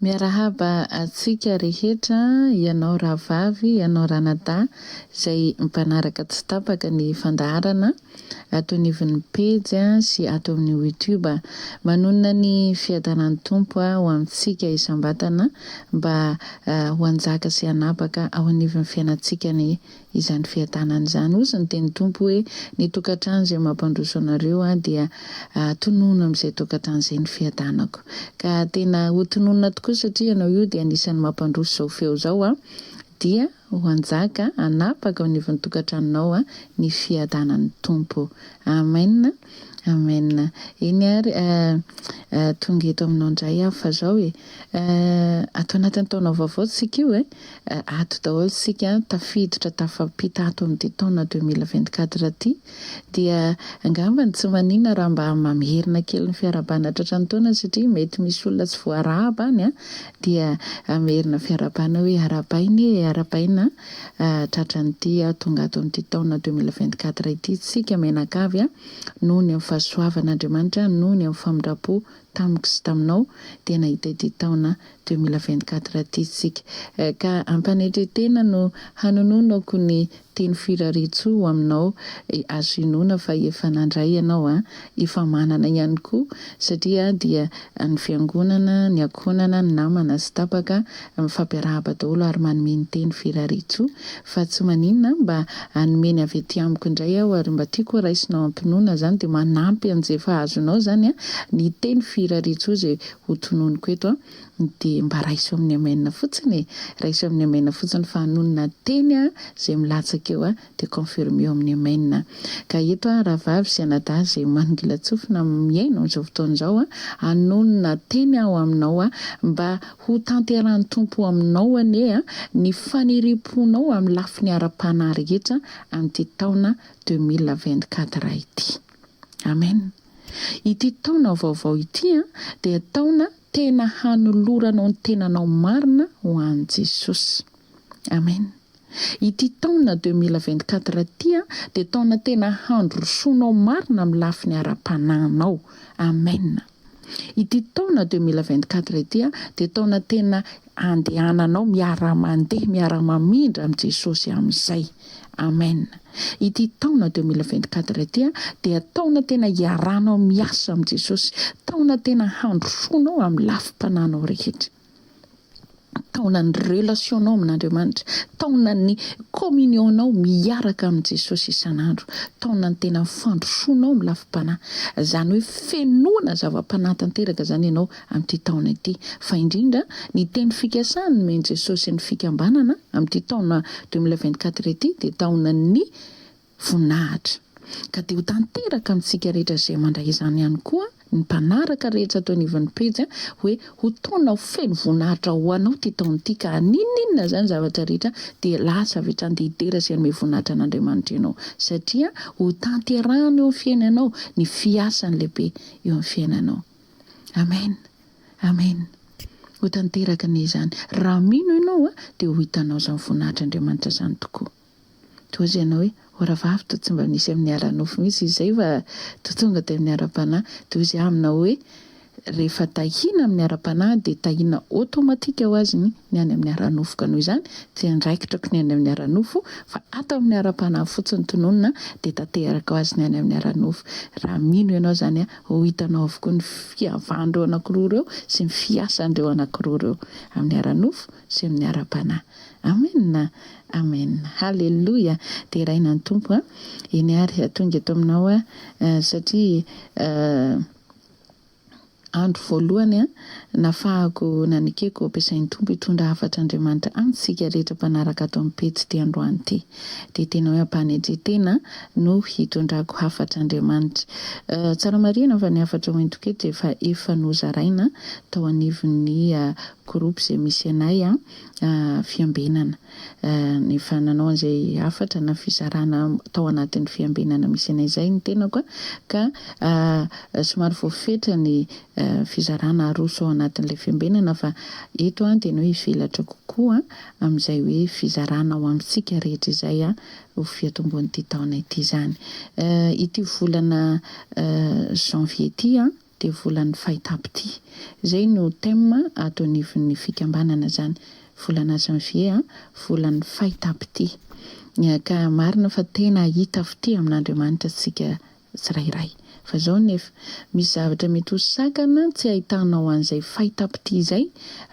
Miarahaba antsika rehetra, ianao rahavavy, ianao ranadahy izay mpanaraka tsy tapaka ny fandaharana ato anivon'ny pejy sy ato amin'ny youtube. Manonona ny fiadanan'ny Tompo ho amintsika isam-batana mba ho hanjaka sy hanapaka ao anivon'ny fiainantsika anie izany fiadanana izany. Hozy ny tenin'ny Tompo hoe, Ny tokantrano izay mampandroso anareo dia tonòno amin'izay tokantrano izay ny fiadanako. Ka tena ho tononina tokoa satria ianao io dia anisan'ny mampandroso izao feo izao dia ho hanjaka, hanapaka ao anivon'ny tokantranonao ny fiadanan'ny Tompo. Amen. Amen. Eny ary, tonga eto aminao indray aho fa izao e, ato anatin'ny taona vaovao tsika io e, Ato daholo isika tafiditra tafampita ato amin'ity taona 2024 ity dia angambany tsy maninona raha mba mamerina kely ny fiarahabana tratran'ny taona satria mety misy olona tsy voarahaba any an, dia hamerina fiarahabana hoe arahabaina e, arahabaina tratran'ity tonga ato amin'ity taona 2024 ity isika mianakavy noho ny amin'ny fahasoavan'Andriamanitra, noho ny amin'ny famindram-po tamiko sy taminao dia nahita ity taona 2024 ity isika. Ka ampanetretena no hanononako ny teny firariantsoa ho aminao, azo inoana fa efa nandray ianao an, efa manana ihany koa satria dia ny fiangonana, ny ankohonana, ny namana sy tapaka mifampiarahaba daholo ary manome ny teny firariantsoa fa tsy maninona mba hanome ny avy aty amiko indray aho ary mba tiako ho raisinao am-pinoana izany dia manampy an'izay efa azonao izany an, ny teny firariantsoa izay ho tononiko eto an, dia mba raiso amin'ny amen fotsiny e! Raiso amin'ny amen fotsiny fa hanonona teny an izay milatsaka eo an, dia confirmeo amin'ny amen. Ka eto an rahavavy sy anadahy izay manongilan-tsofina mihaino amin'izao fotoana izao an, hanonona teny aho aminao an, mba ho tanterahan'ny Tompo aminao anie an ny faniriam-ponao amin'ny lafiny ara-panahy rehetra amin'ity taona 2024 ity. Amen. Ity taona vaovao ity dia taona tena hanoloranao ny tenanao marina ho an'i Jesosy. Amen. Ity taona 2024 ity dia taona tena handrosoanao marina amin'ny lafiny ara-panahinao. Amen. Ity taona 2024 ity dia taona tena andehananao miara-mandeha, miara-mamindra amin'i Jesosy amin'izay. Amen. Ity taona 2024 ity dia taona tena hiarahanao miasa amin'i Jesosy, taona tena handrosoanao amin'ny lafim-panahinao rehetra. Taonan'ny relation-nao amin'Andriamanitra, taonan'ny communion-nao miaraka amin'i Jesosy isan'andro, taonan'ny tena fandrosoanao amin'ny lafim-panahy. Izany hoe fenoana zava-panahy tanteraka izany ianao amin'ity taona ity. Fa indrindra ny teny fikasana nomen'i Jesosy ny fikambanana amin'ity taona 2024 ity dia taonan'ny voninahitra. Ka dia ho tanteraka amintsika rehetra izay mandray izany ihany koa, ny mpanaraka rehetra ato anivon'ny pejy, hoe ho taona ho feno voninahitra ho anao ity taona ity, ka n'inon'inona izany zavatra rehetra dia lasa avy hatrany dia hidera sy hanome voninahitra an'Andriamanitra ianao, satria ho tanterahany eo amin'ny fiainanao ny fiasany lehibe eo amin'ny fiainanao. Amen! Amen! Ho tanteraka anie izany. Raha mino ianao dia ho hitanao izany voninahitr'Andriamanitra izany tokoa. Toa azy ianao hoe, O rahavavy, toa tsy mba misy amin'ny ara-nofo mihitsy izy izay fa toa tonga dia amin'ny ara-panahy. Dia hoy izy aminao hoe, Rehefa tahiana amin'ny ara-panahy dia tahiana automatique ho azy ny ny any amin'ny ara-nofo. Ka noho izany, tsy andraikitrako ny any amin'ny ara-nofo fa ato amin'ny ara-panahy fotsiny tononina dia tanteraka ho azy ny any amin'ny ara-nofo. Raha mino ianao izany, ho hitanao avokoa ny fihavan'ireo anankiroa ireo sy ny fiasan'ireo anankiroa ireo amin'ny ara-nofo sy amin'ny ara-panahy. Amen! Amen! Haleloia! Deraina ny Tompo a! Eny ary, tonga eto aminao aho satria andro voalohany nafahako nanekeko ampiasain'ny Tompo hitondra hafatr'Andriamanitra amintsika rehetra mpanaraka ato amin'ny pejy ity androany ity. Dia tena hoe am-panetren-tena no hitondrako hafatr'Andriamanitra. Tsara marihina fa ny hafatra hoentiko eto dia efa efa nozaraina tao anivon'ny groupe izay misy anay fiambenana. Efa nanao an'izay hafatra na fizarana tao anatin'ny fiambenana misy anay izay ny tenako ka somary voafetra ny fizarana aroso ao anatin'ilay fiambenana fa eto dia ny hoe hivelatra kokoa amin'izay hoe fizarana ho amintsika rehetra izay ho fiatombohan'ity taona ity izany. Ity volana janvier ity. dia volan'ny fahitam-pitia. Izay no thème ato anivon'ny fikambanana izany. Volana janvier, volan'ny fahitam-pitia. Ka marina fa tena hahita fitia amin'Andriamanitra tsika tsirairay. Fa izao nefa, misy zavatra mety ho sakana tsy hahitanao an'izay fahitam-pitia izay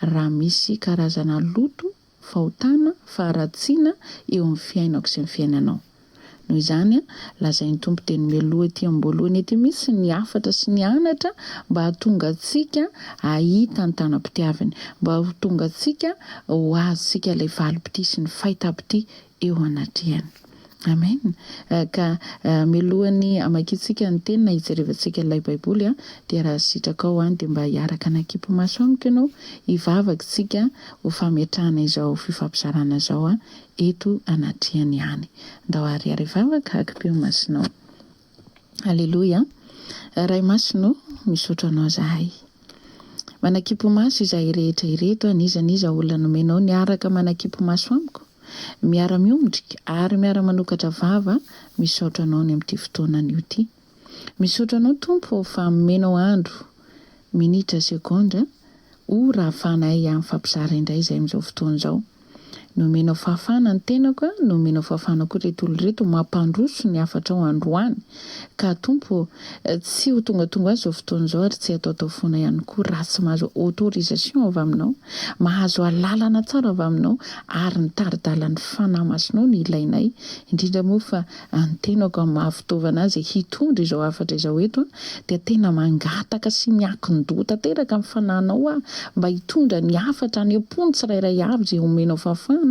raha misy karazana loto, fahotana, faharatsiana eo amin'ny fiainako sy ny fiainanao. Noho izany, lazain'ny Tompo teny mialoha ety am-boalohany ety mihitsy ny hafatra sy ny anatra mba hahatonga antsika hahita ny tanam-pitiavany, mba ho tonga antsika ho azontsika ilay valim-pitia sy ny fahitam-pitia eo anatrehany. Amen. Ka mialohan'ny hamakiantsika ny teny na hijerevantsika ilay Baiboly dia raha sitrakao dia mba hiaraka hanakimpy maso amiko ianao, hivavaka isika ho fametrahana izao fifampizarana izao eto anatrehany ihany. Ndao àry ary hivavaka hakimpio ny masonao. Aleloia. Ray Masina o, misaotra Anao zahay. Manakimpy maso izahay rehetra ireto, an'iza n'iza olona nomenao niaraka manakimpy maso amiko, miara-miomdrika ary miara-manokatra vava, misaotra Anao ny amin'ity fotoana anio ity. Misaotra Anao Tompo ô fa nomenao andro, minitra, segondra, ora ahafahanay mifampizara indray izay amin'izao fotoana izao. Nomenao fahafahana ny tenako a, nomenao fahafahana koa ireto olona ireto mampandroso ny hafatrao androany. Ka Tompo ô, tsy ho tongatonga azy izao fotoana izao ary tsy hataotao foana ihany koa raha tsy mahazo autorisation avy aminao, mahazo alalana tsara avy aminao ary ny tari-dalan'ny Fanahy Masinao no ilainay, indrindra moa fa ny tenako amin'ny maha fitaovana azy hitondra izao hafatra izao eto dia tena mangataka sy miankin-doha tanteraka amin'ny fanahinao aho mba hitondra ny hafatra any am-pony tsirairay avy izay omenao fahafahana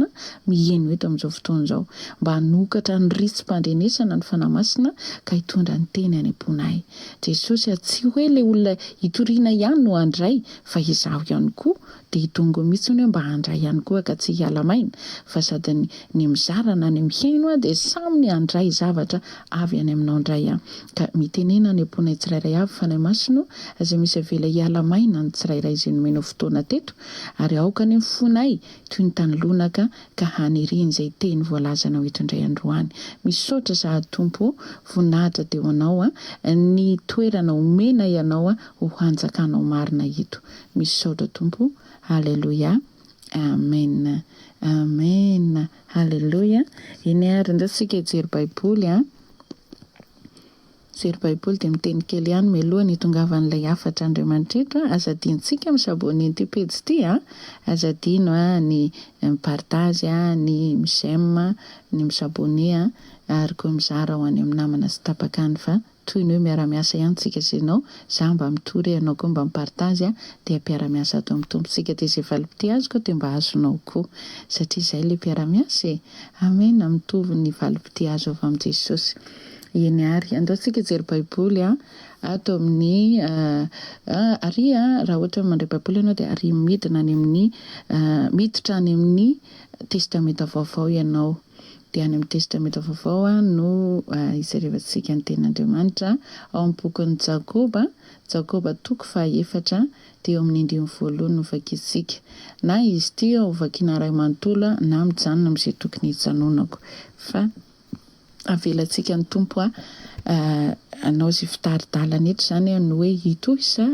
miheno eto amin'izao fotoana izao mba hanokatra ny ritsim-pandrenesana ny Fanahy Masina ka hitondra ny teny any am-ponay Jesosy a tsy hoe ilay olona hitoriana ihany no handray fa izaho ihany koa dia hitongo mihitsy hoe mba handray ihany koa ka tsy hiala maina fa sady ny ny mizara na ny mihaino aho dia samy ny handray zavatra avy any aminao indray aho ka mitenena any am-ponay tsirairay avy Fanahy Masina o aza misy avela hiala maina ny tsirairay izay nomenao fotoana teto ary aoka anie ny fonay toy ny tany lonaka ka haniriany izay teny voalazanao eto indray androany misaotra sahady Tompo o voninahitra dia ho anao ny toerana omena ianao ho hanjakanao marina eto Misaotra Tompo Aleloia Amen Amen Haleloia Eny ary ndao tsika hijery baiboly an Mijery baiboly dia miteny kely ihany mialoha ny hitongavan'ilay hafatra Andriamanitra eto an Aza adinontsika mi s'abonner an'ity pejy ity an Aza adino an ny mi partage an ny mi j'aime ny mi s'abonner an ary koa mizara ho any amin'ny namana sy tapaka any fa Toy ny hoe miara-miasa ihany tsika sy ianao, za mba mitory ianao koa mba mi-partage dia mpiara-miasa ato amin'ny Tompo tsika dia izay valim-pitia azoko dia mba azonao koa satria izay ilay mpiara-miasa e! Amena, mitovy ny valim-pitia azo avy amin'i Jesosy. Eny ary, andao tsika hijery baiboly a, ato amin'ny ary a, raha ohatra mandray baiboly ianao dia ary midina any amin'ny miditra any amin'ny testamenta vaovao ianao. Dia any amin'ny Testamenta Vaovao no hijerevantsika ny Tenin'Andriamanitra, ao amin'ny bokin'i Jakoba, Jakoba toko fahaefatra, dia eo amin'ny andininy voalohany no vakintsika. Na izy ity ho vakiana iray manontolo na mijanona amin'izay tokony hijanonako. Fa avelantsika ny Tompo hanao izay fitari-dalana eto izany ny hoe hitohy sa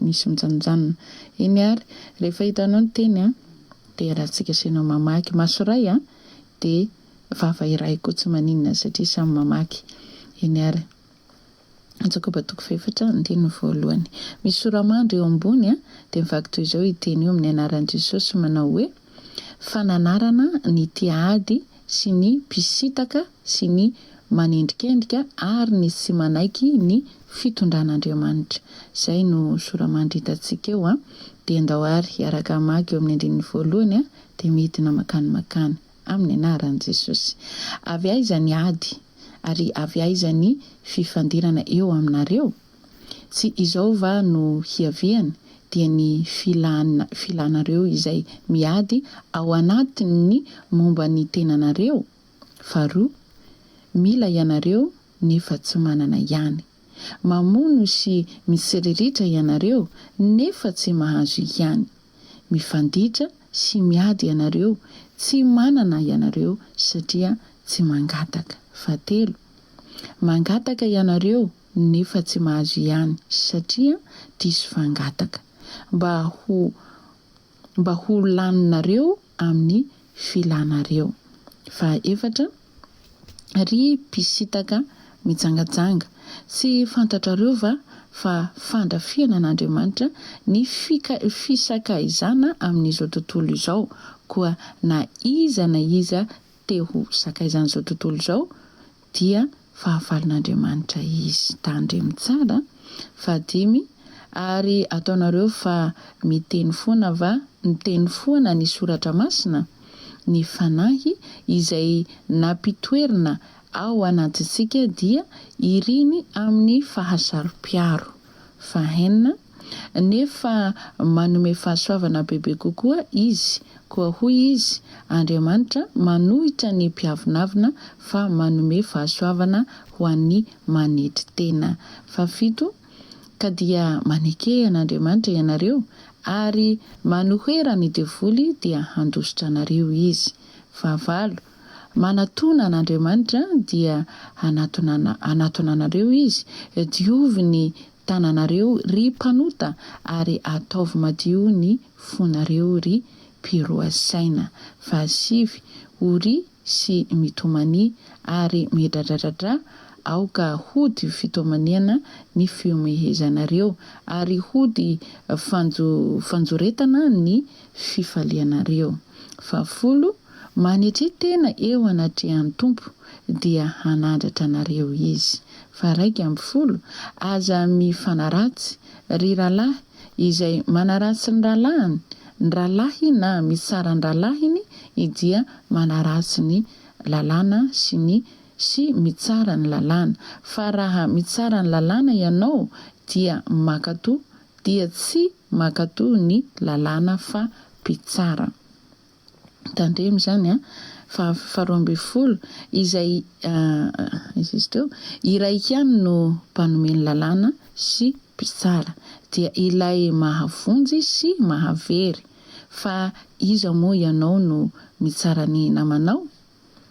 misy mijanonjanona. Eny ary, rehefa hitanao ny teny Dia raha tsika asiana mamaky maso iray an, dia vava iray koa tsy maninona satria samy mamaky. Eny ary. Jakoba toko fahefatra andininy voalohany. Misy sora-mandry eo ambony an, dia mivaky toy izao io teny io amin'ny anaran'i Jesosy manao hoe, Fananarana ny tia ady sy ny mpisintaka sy ny manendrikendrika ary ny tsy manaiky ny fitondran'Andriamanitra. Izay no sora-mandry hitantsika eo an. Dia ndao àry hiaraka hamaky eo amin'ny andininy voalohany an, dia midina mankany mankany. Amin'ny anaran'i Jesosy. Avy aiza ny ady, ary avy aiza ny fifandirana eo aminareo? Tsy izao va no hiaviany, dia ny filana filanareo izay miady ao anatin'ny momba ny tenanareo? Faharoa, mila ianareo nefa tsy manana ihany. Mamono sy mitsiriritra ianareo nefa tsy mahazo ihany. Mifanditra sy miady ianareo, tsy manana ianareo satria tsy mangataka. Fahatelo, mangataka ianareo. nefa tsy mahazo ihany, satria diso fangataka. Mba ho mba ho laninareo amin'ny filanareo. Fahaefatra, ry mpisintaka mijangajanga, tsy fantatrareo va fa fandrafiana an'Andriamanitra ny fisakaizana amin'izao tontolo izao, koa na iza na iza te ho sakaizan'izao tontolo izao dia fahavalon'Andriamanitra izy. Tandremo tsara. Fahadimy, ary ataonareo fa miteny foana va, miteny foana ny Soratra Masina? Ny Fanahy izay nampitoerina ao anatintsika dia iriny amin'ny fahasaro-piaro. Fahenina, nefa manome fahasoavana bebe kokoa Izy, koa hoy Izy, Andriamanitra manohitra ny mpiavonavona fa manome fahasoavana ho an'ny manetry tena. Fahafito, ka dia maneke an'Andriamanitra ianareo, ary manohera ny devoly dia handositra anareo izy. Fahavalo, manatona an'Andriamanitra dia hanatona hanatona anareo izy, diovy ny tananareo ry mpanota ary ataovy madio ny fonareo ry mpiroa saina. Fahasivy, ory sy mitomania ary midradradradra, aoka hody fitomaniana ny fihomehezanareo ary hody fanjo fanjoretana ny fifalianareo. Fahafolo, manetre tena eo anatrehan'ny Tompo dia hanandratra anareo Izy. Faharaika ambinifolo, aza mifanaratsy, ry rahalahy, izay manaratsy ny rahalahiny, ny rahalahy na mitsara ny rahalahiny dia manaratsy ny lalàna sy ny sy mitsara ny lalàna. Fa raha mitsara ny lalàna ianao dia mankato dia tsy mankato ny lalàna fa mpitsara. Tandremo izany an! Faha 12, izay iza izy teo? Iray ihany no mpanome ny lalàna sy mpitsara, dia ilay mahavonjy sy mahavery. Fa iza moa ianao no mitsara ny namanao?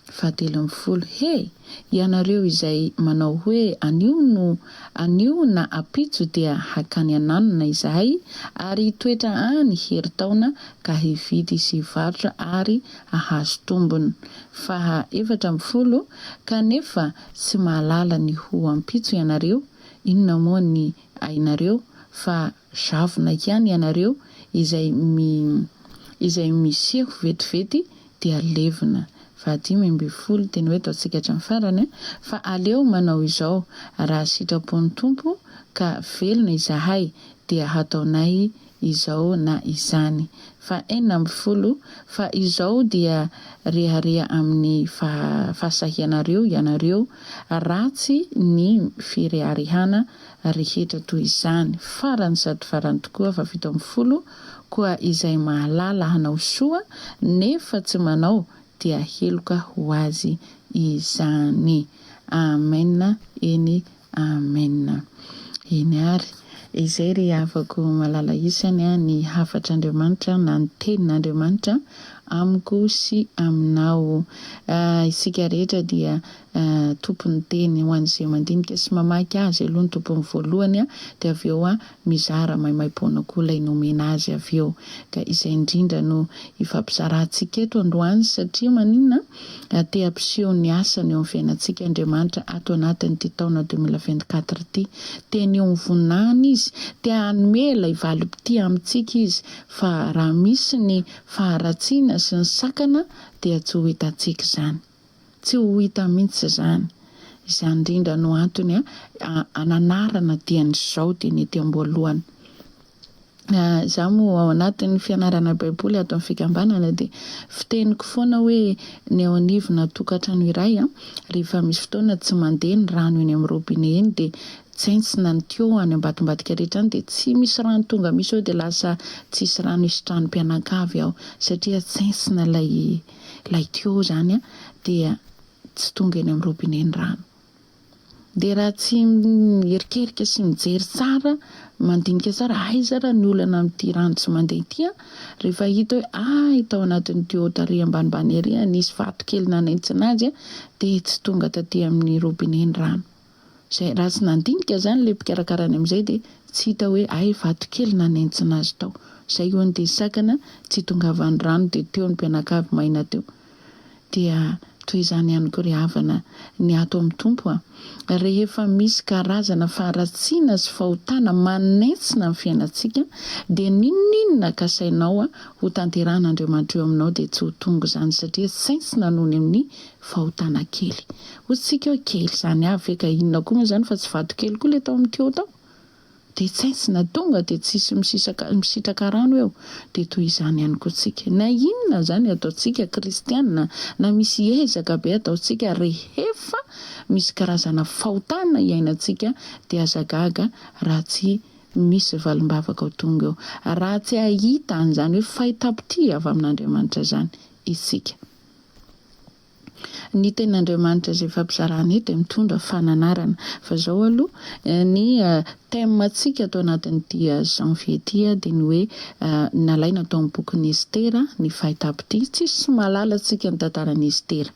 13, He! Ianareo izay manao hoe anio no anio na ampitso dia hakany an'anona izahay ary hitoetra any herintaona ka hividy sy hivarotra ary hahazo tombony. 14, Kanefa tsy mahalala ny ho ampitso ianareo, inona moa ny ainareo fa zavona ihany ianareo izay mi izay miseho vetivety dia levona. 15, teny hoe ataontsika hatramin'ny farany, fa aleo manao izao, raha sitrapon'ny Tompo ka velona izahay dia hataonay izao na izany. 16, fa izao dia rehareha amin'ny fahasahianareo ianareo, ratsy ny fireharehana rehetra toy izany. Farany sady farany tokoa, 17, Koa izay mahalala hanao soa nefa tsy manao dia heloka ho azy izany. Amen eny Amen. Eny ary. Izay ry havako malala isany a, ny hafatr'Andriamanitra na ny tenin'Andriamanitra amiko sy aminao. Isika rehetra dia tompon'ny teny. Ho an'izay mandinika sy mamaky azy aloha ny tompony voalohany dia avy eo mizara maimaimpoana koa ilay nomena azy avy eo. Ka izay indrindra no hifampizarantsika eto androany satria maninona? Te hampiseho ny asany eo amin'ny fiainantsika Andriamanitra ato anatin'ity taona 2024 ity. Te haneho ny voninahiny Izy, te hanome ilay valim-pitia amintsika Izy fa raha misy ny faharatsiana sy ny sakana dia tsy ho hitantsika izany. Tsy ho hita mihitsy izany. Izany indrindra no antony ananarana dian'izao dieny ety am-boalohany. Izaho moa ao anatin'ny fianarana Baiboly ato amin'ny fikambanana dia fiteniko foana hoe ny ao anivona tokantrano iray rehefa misy fotoana tsy mandeha ny rano eny amin'ny robinet eny dia tsentsina ny tuyau any ambadimbadika rehetra any dia tsy misy rano tonga mihitsy eo dia lasa tsisy rano hisitrahan'ny mpianakavy ao satria tsentsina ilay Ilay tuyau izany dia tsy tonga eny amin'ny robinet ny rano. Dia raha tsy miherikerika sy mijery tsara, mandinika tsara, aiza ary ny olana amin'ity rano tsy mandeha ity an? Rehefa hita hoe hay tao anatin'ny tuyau tary ambanimbany ery nisy vato kely nanentsina azy dia tsy tonga taty amin'ny robinet ny rano. Izay, raha tsy nandinika izany ilay mpikarakara any amin'izay dia tsy hita hoe hay vato kely nanentsina azy tao. Izay hono dia sakana tsy hitongavan'ny rano dia teo ny mpianakavy maina teo. Dia toy izany ihany koa ry havana ny ato amin'ny Tompo a! Rehefa misy karazana faharatsiana sy fahotana manentsina ny fiainantsika dia n'inon'inona kasainao ho tanterahan'Andriamanitra eo aminao dia tsy ho tonga izany satria tsentsina noho ny amin'ny fahotana kely. Hoy tsika hoe kely izany avy ve ka inona koa moa izany fa tsy vato kely koa ilay tao amin'ny tuyau tao? Dia tsentsina tonga dia tsisy misisaka misitraka rano eo. Dia toy izany ihany koa tsika. Na inona izany ataontsika kristiana na misy ezaka be ataontsika rehefa misy karazana fahotana iainantsika dia aza gaga raha tsy misy valim-bavaka ho tonga eo. Raha tsy hahita an'izany hoe fahitam-pitia avy amin'Andriamanitra izany isika. Ny tenin'Andriamanitra izay ifampizarana eto dia mitondra fananarana. Fa izao aloha, ny thème ntsika ato anatin'ity janvier ity dia ny hoe nalaina tao amin'ny bokin'i Estera ny fahitam-pitia. Tsisy tsy mahalala antsika ny tantaran'i Estera.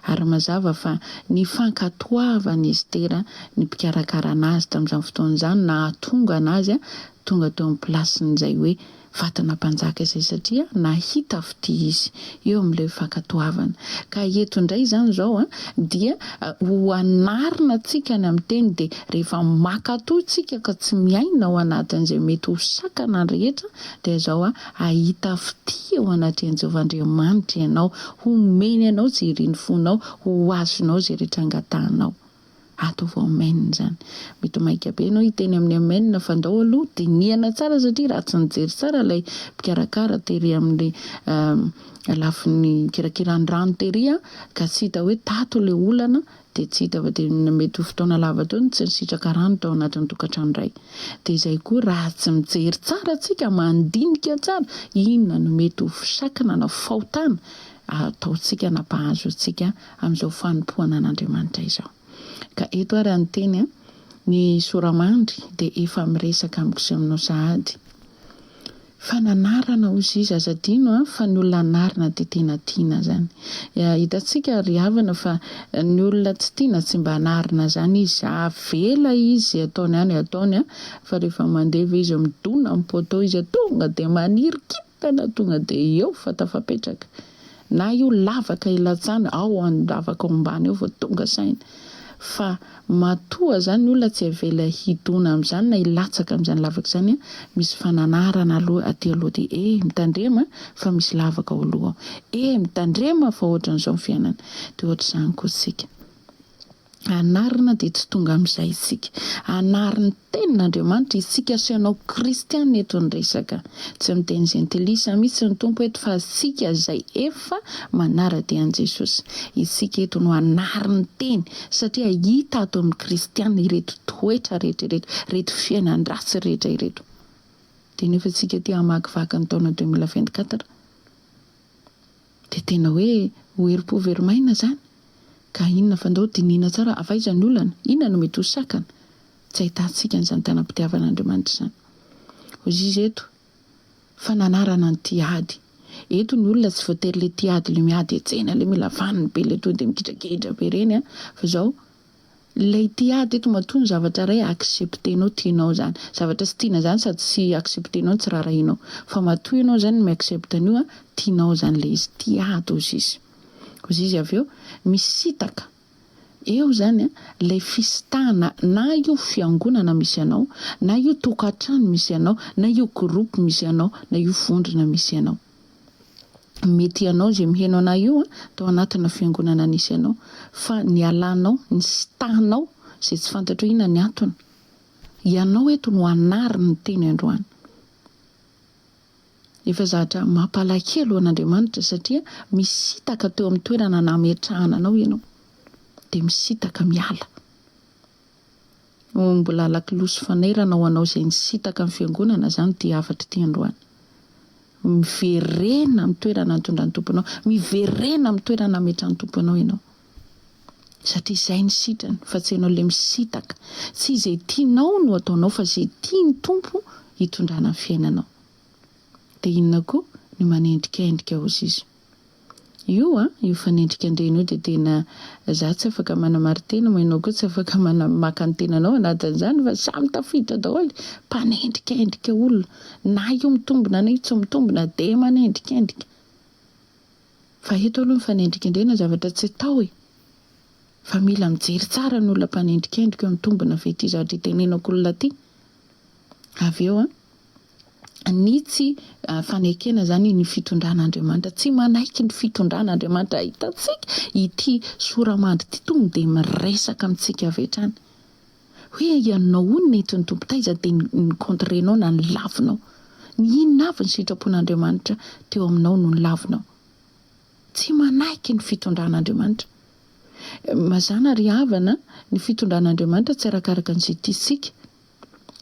Ary mazava fa ny fankatoavan'i Estera ny mpikarakara an'azy tamin'izany fotoana izany nahatonga an'azy tonga teo amin'ny place-n'izay hoe Vadina mpanjaka izay satria nahita fitia izy eo amin'ilay fankatoavana. Ka eto indray izany izao dia ho anarina antsika any amin'ny teny dia rehefa mankatoa isika ka tsy miaina ao anatin'izay mety ho sakana rehetra dia izao hahita fitia eo anatrehan'i Jehovah Andriamanitra ianao, homeny anao izay irin'ny fonao, ho azonao izay rehetra angatahanao. Ataovy amen izany. Mety maika be ianao hiteny amin'ny amen fa ndao aloha dinihana tsara satria raha tsy nijery tsara ilay mpikarakara tery amin'ny lafiny mikirakira ny rano tery ka tsy hita hoe tato ilay olana dia tsy hita fa dia mety ho fotoana lava teo no tsy nisitraka rano tao anatin'ny tokantrano iray. Dia izay koa raha tsy mijery tsara tsika mandinika tsara inona no mety ho fisakana na fahotana ataontsika na mpahazo antsika amin'izao fanompoana an'Andriamanitra izao. Ka eto ary ny teny an, ny sora-mandry dia efa miresaka amiko sy aminao sahady. Fananarana hozy izy, aza adino an, fa ny olona anarina dia tena tiana izany. Hitantsika ry havana fa ny olona tsy tiana tsy mba anarina izany izy, avela izy ataony any ataony an, fa rehefa mandeha ve izy midona amin'ny poteau izy tonga dia maniry kintana tonga dia eo fa tafapetraka. Na io lavaka ilatsana ao an lavaka ao ambany ao vao tonga saina fa matoa zany ny olona tsy avela hidona amzany na hilatsaka amzany lavaka izany an, misy fananarana aloha aty aloha aty eh mitandrema fa misy lavaka ao aloha ao, eh mitandrema fa ohatran'izao ny fiainana, de ohatr'izany koa tsika. Anarina dia tsy tonga amin'izay isika. Anarin'ny tenin'Andriamanitra isika sy ianao kristiana eto ny resaka. Tsy miteny jentilisa mihitsy ny Tompo eto fa isika izay efa manara-dia an'i Jesosy. Isika eto no anarin'ny teny satria hita ato amin'ny kristiana ireto toetra rehetra ireto, ireto fiainan-dratsy rehetra ireto. Dia nefa isika aty hamakivaky ny taona 2024. Dia tena hoe ho herim-po very maina izany? Ka inona fa ndao dinihina tsara avy aiza ny olana? Inona no mety ho sakana tsy ahitantsika an'izany tanam-pitiavan'Andriamanitra izany? Hoy izy eto, fananarana ny tia ady. Eto ny olona tsy voatery le tia ady le miady etsena le mila vaniny be le tonga dia migidragidra be ireny an, fa izao Ilay tia ady eto matoa ny zavatra iray accepter-nao tianao izany. Zavatra tsy tiana izany sady tsy accepter-nao no tsy rarahianao. Fa matoa ianao izany mi-accepte an'io an, tianao izany ilay izy. Tia ady hozy izy. Hozy izy avy eo, misintaka. Eo izany an, ilay fisintahana na io fiangonana misy anao, na io tokantrano misy anao, na io groupe misy anao, na io vondrona misy anao. Mety ianao izay miheno anah io tao anatina fiangonana nisy anao fa nialanao, nisitahanao izay tsy fantatro inona ny antony. Ianao eto no anarin'ny teny androany. Efa zatra mampalahelo an'Andriamanitra satria misitaka teo amin'ny toerana nametrahana anao ianao dia misitaka miala. Mbola lakolosy fanairana ho anao izay nisintaka ny fiangonana izany ity hafatra ity androany. Miverena amin'ny toerana nitondran'ny Tompo anao. Miverena amin'ny toerana nametran'ny Tompo anao ianao. Satria izay ny sitrany fa tsy ianao ilay misintaka. Tsy izay tianao no ataonao fa izay tian'ny Tompo hitondrana ny fiainanao. Dia inona koa ny manendrikendrika hozy izy. Io an, io fanendrikendrehina io dia tena za tsy afaka manamarin-tena moa ianao koa tsy afaka mana maka ny tenanao anatin'izany fa samy tafiditra daholo, mpanendrikendrika olona, na io mitombina na io tsy mitombina dia manendrikendrika. Fa eto aloha ny fanendrikendrehina zavatra tsy atao e! Fa mila mijery tsara ny olona mpanendrikendrika hoe mitombina ve ity zavatra itenenako olona ity? Avy eo an, ny tsy fanekena izany ny fitondran'Andriamanitra, tsy manaiky ny fitondran'Andriamanitra. Hitantsika ity sora-mandry ity tonga dia miresaka amintsika avy hatrany hoe ianao hono nentin'ny Tompo taiza dia ni-contrer-nao na nilavinao. Ny inona avy ny sitrapon'Andriamanitra teo aminao no nilavinao? Tsy manaiky ny fitondran'Andriamanitra. Mazàna ry havana, ny fitondran'Andriamanitra tsy arakaraka an'izay tiantsika.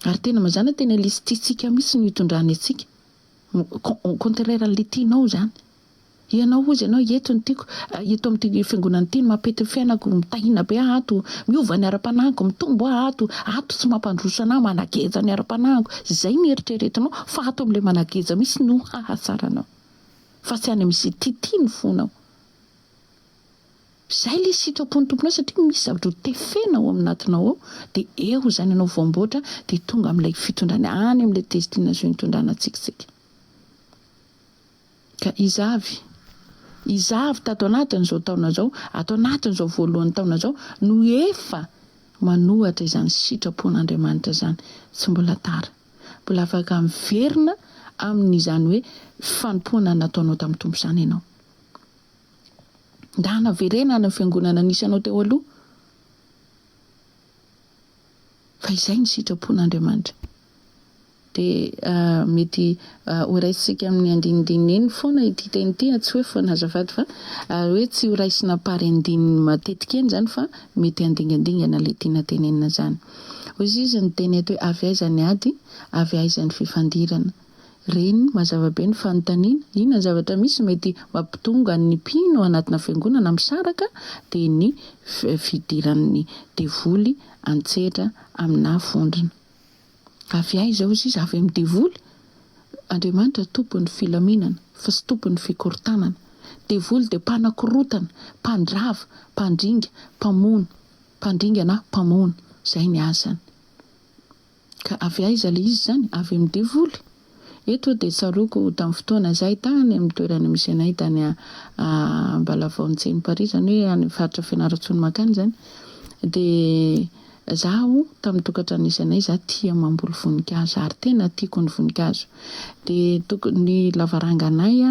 Ary tena mazàna tena ilay tsy tiantsika mihitsy no itondrany antsika. Au contraire an'ilay tianao izany. Ianao hozy ianao eto no tiako, eto amin'ity fiangonana ity no mampety ny fiainako, mitahina be aho ato, miova ny ara-panahiko, mitombo aho ato, ato tsy mampandroso an'ahy, manageja ny ara-panahiko. Izay no eritreretinao fa ato amin'ilay manageja mihitsy no hahatsara anao. Fa tsy any amin'izay tiatia ny fonao. Izay ilay sitrapon'ny Tomponao satria misy zavatra ho tefena ao aminatinao ao dia eo izany ianao voamboatra dia tonga amin'ilay fitondrana any amin'ilay destination itondrana antsika isika. Ka iza avy? Iza avy tato anatin'izao taona izao, ato anatin'izao voalohan'ny taona izao no efa manohatra izany sitrapon'Andriamanitra izany? Tsy mbola tara. Mbola afaka miverina amin'izany hoe fanompoana nataonao tamin'ny Tompo izany ianao. Ndana verena any amin'ny fiangonana nisy anao teo aloha. Fa izay ny sitrapon'Andriamanitra. Dia mety ho raisintsika amin'ny andinindininy eny foana ity teny ity, tsy hoe foana azafady fa hoe tsy ho raisina par andininy matetika eny izany fa mety handingandingana ilay tiana tenenina izany. Hoy izy niteny eto hoe avy aiza ny ady, avy aiza ny fifandirana. Reny, mazava be ny fanontaniana, inona ny zavatra misy mety mampitonga ny mpino anatina fiangonana misaraka dia ny fidiran'ny devoly an-tsehatra aminà vondrona. Avy aiza hozy izy? Avy amin'ny devoly? Andriamanitra tompon'ny filaminana fa tsy tompon'ny fikorontanana. Devoly dia mpanakorotana, mpandrava, mpandringa, mpamono, mpandringana, mpamono. Izay ny asany. Ka avy aiza ilay izy izany? Avy amin'ny devoly. Eto dia tsaroako tamin'ny fotoana izahay tany amin'ny toerana misy anay tany Ambalavao Antsenimparihy, izany hoe any amin'ny faritra Fianarantsoa no mankany izany, dia izaho tamin'ny tokantrano nisy anay, izaho tia mamboly voninkazo ary tena tiako ny voninkazo. Dia ny lavaranganay,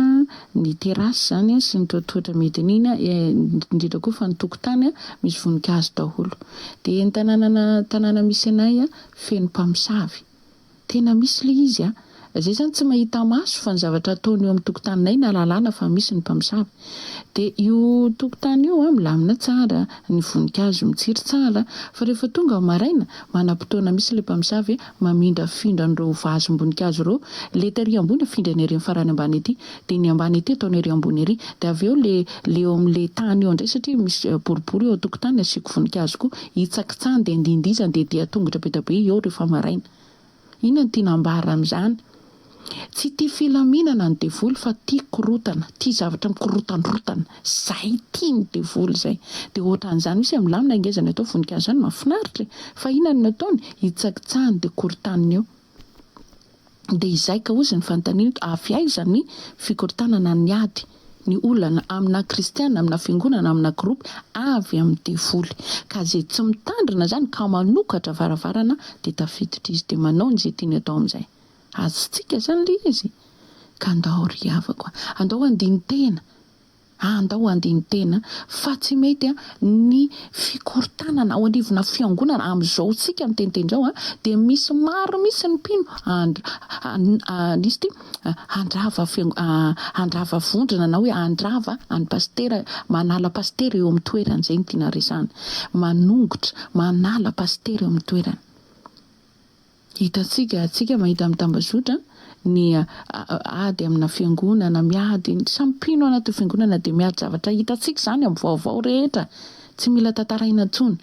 ny terrasse izany sy ny tohatohatra midina iny, indrindra koa fa ny tokotany misy voninkazo daholo. Dia ny tanànana tanàna misy anay feno mpamosavy. Tena misy le izy a! Zay zany tsy mahita maso fa ny zavatra ataony eo amin'ny tokotaninay nahalalana fa misy ny mpamosavy. Dia io tokotany io a milamina tsara, ny voninkazo mitsiry tsara, fa rehefa tonga ny maraina, manam-potoana misy le mpamosavy mamindrafindra an'ireo vazim-boninkazo ireo, le tery ambony afindrany ery amin'ny farany ambany ety, dia ny ambany ety ataony ery ambony ery, dia avy eo le le eo amin'le tany eo indray satria misy boribory eo an-tokotany asiako voninkazo koa, hitsakitsahany dia andihindihizany dia dian-tongotra be dia be eo rehefa maraina. Inona no tiana ambara amin'izany? Tsy tia filaminana ny devoly fa tia korotana, tia zavatra mikorotandrotana, zay tian'ny devoly zay. Dia ohatran'izany mihitsy hoe milamina ange zany atao voninkazo zany mahafinaritra e! Fa inona no nataony? Hitsakitsahany dia korontaniny eo. Dia izay ka hozy ny fanontaniana eto, avy aiza ny fikorontanana ny ady, ny olana amina kristiana, amina fiangonana, amina groupe, avy amin'ny devoly. Ka izay tsy mitandrina izany ka manokatra varavarana dia tafiditra izy dia manao ny izay tiany atao amin'izay. Azontsika izany ilay izy? Ka andao ry havako a, andao handini-tena. Andao handini-tena fa tsy mety ny fikorontanana ao anivona fiangonana amin'izao tsika miteniteny izao dia misy maro mihitsy ny mpino izy ity handrava handrava vondrona na hoe handrava an'i pasitera manala pasitera eo amin'ny toerany izay no tiana resahana manongotra manala pasitera eo amin'ny toerany. Hitantsika, antsika mahita amin'ny tambazotra ny ady amina fiangonana, miady, ny samy mpino anatin'ny fiangonana dia miady zavatra hitantsika izany amin'ny vaovao rehetra, tsy mila tantaraina intsony.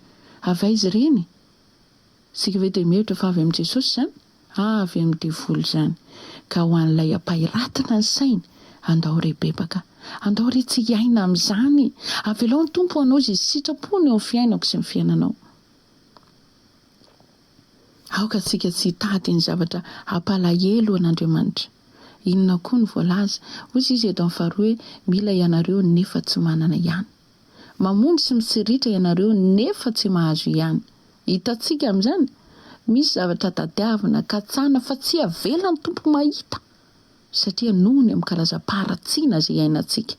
Avy aiza ireny? Isika ve dia mihevitra fa avy amin'i Jesosy izany? Avy amin'ny devoly izany. Ka ho an'ilay ampahiratina ny sainy, andao re bebaka. Andao re tsy hiaina amin'izany. Avelao ny Tompo hanao izay sitrapony eo amin'ny fiainako sy ny fiainanao. Aoka isika tsy hitady ny zavatra hampalahelo an'Andriamanitra. Inona koa no voalaza? Hoy izy eto amin'ny faharoa hoe, Mila ianareo nefa tsy manana ihany. Mamono sy mitsiritra ianareo nefa tsy mahazo ihany. Hitantsika amin'izany? Misy zavatra tadiavina, katsahina fa tsy avelan'ny Tompo mahita satria noho ny amin'ny karazam-paharatsiana izay iainantsika.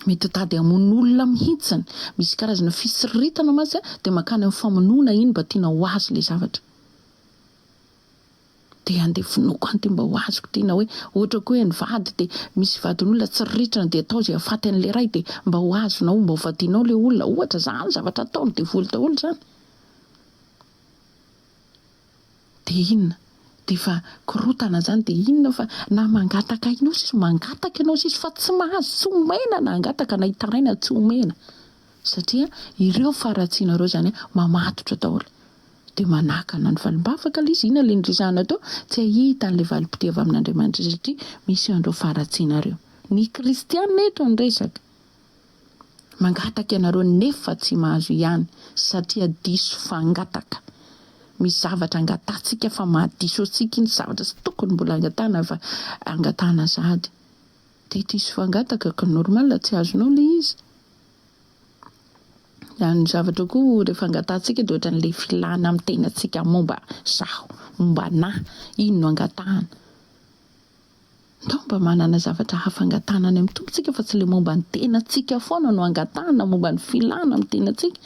Mety hitady hamono olona mihitsiny. Misy karazana fitsiritana mantsy dia mankany amin'ny famonoana iny mba tiana ho azo ilay zavatra. Dia andeha vonoiko any ity mba ho azoko ity na hoe ohatra koa hoe ny vady dia misy vadin'olona tsiriritana dia atao izay hahafaty an'ilay iray dia mba ho azonao mba ho vadianao ilay olona ohatra izany zavatra ataon'ny devoly daholo izany. Dia inona? Dia efa korontana izany dia inona fa na mangataka inona sisa mangataka ianao sisa fa tsy mahazo tsy omena na hangataka na hitaraina tsy omena satria ireo faharatsiana ireo izany mamatotra daholo. Dia manakana ny valim-bavaka ilay izy, inona ilay niresahana teo? Tsy hahita an'ilay valim-pitia avy amin'Andriamanitra izy satria misy an'ireo faharatsiana ireo. Ny kristiana eto no resaka. Mangataka ianareo nefa tsy mahazo ihany satria diso fangataka. Misy zavatra angatahantsika fa mahadiso antsika iny zavatra tsy tokony mbola angatahana fa angatahana sahady. Dia diso fangataka ka normal tsy azonao ilay izy. Ny zavatra koa rehefa angatahantsika dia ohatran'ilay filana amin'ny tenantsika momba zaho, momba anah, iny no angatahana. Ndao mba manana zavatra hafa angatahana any amin'ny Tompo tsika fa tsy ilay momba ny tenantsika foana no angatahana, momba ny filana amin'ny tenantsika.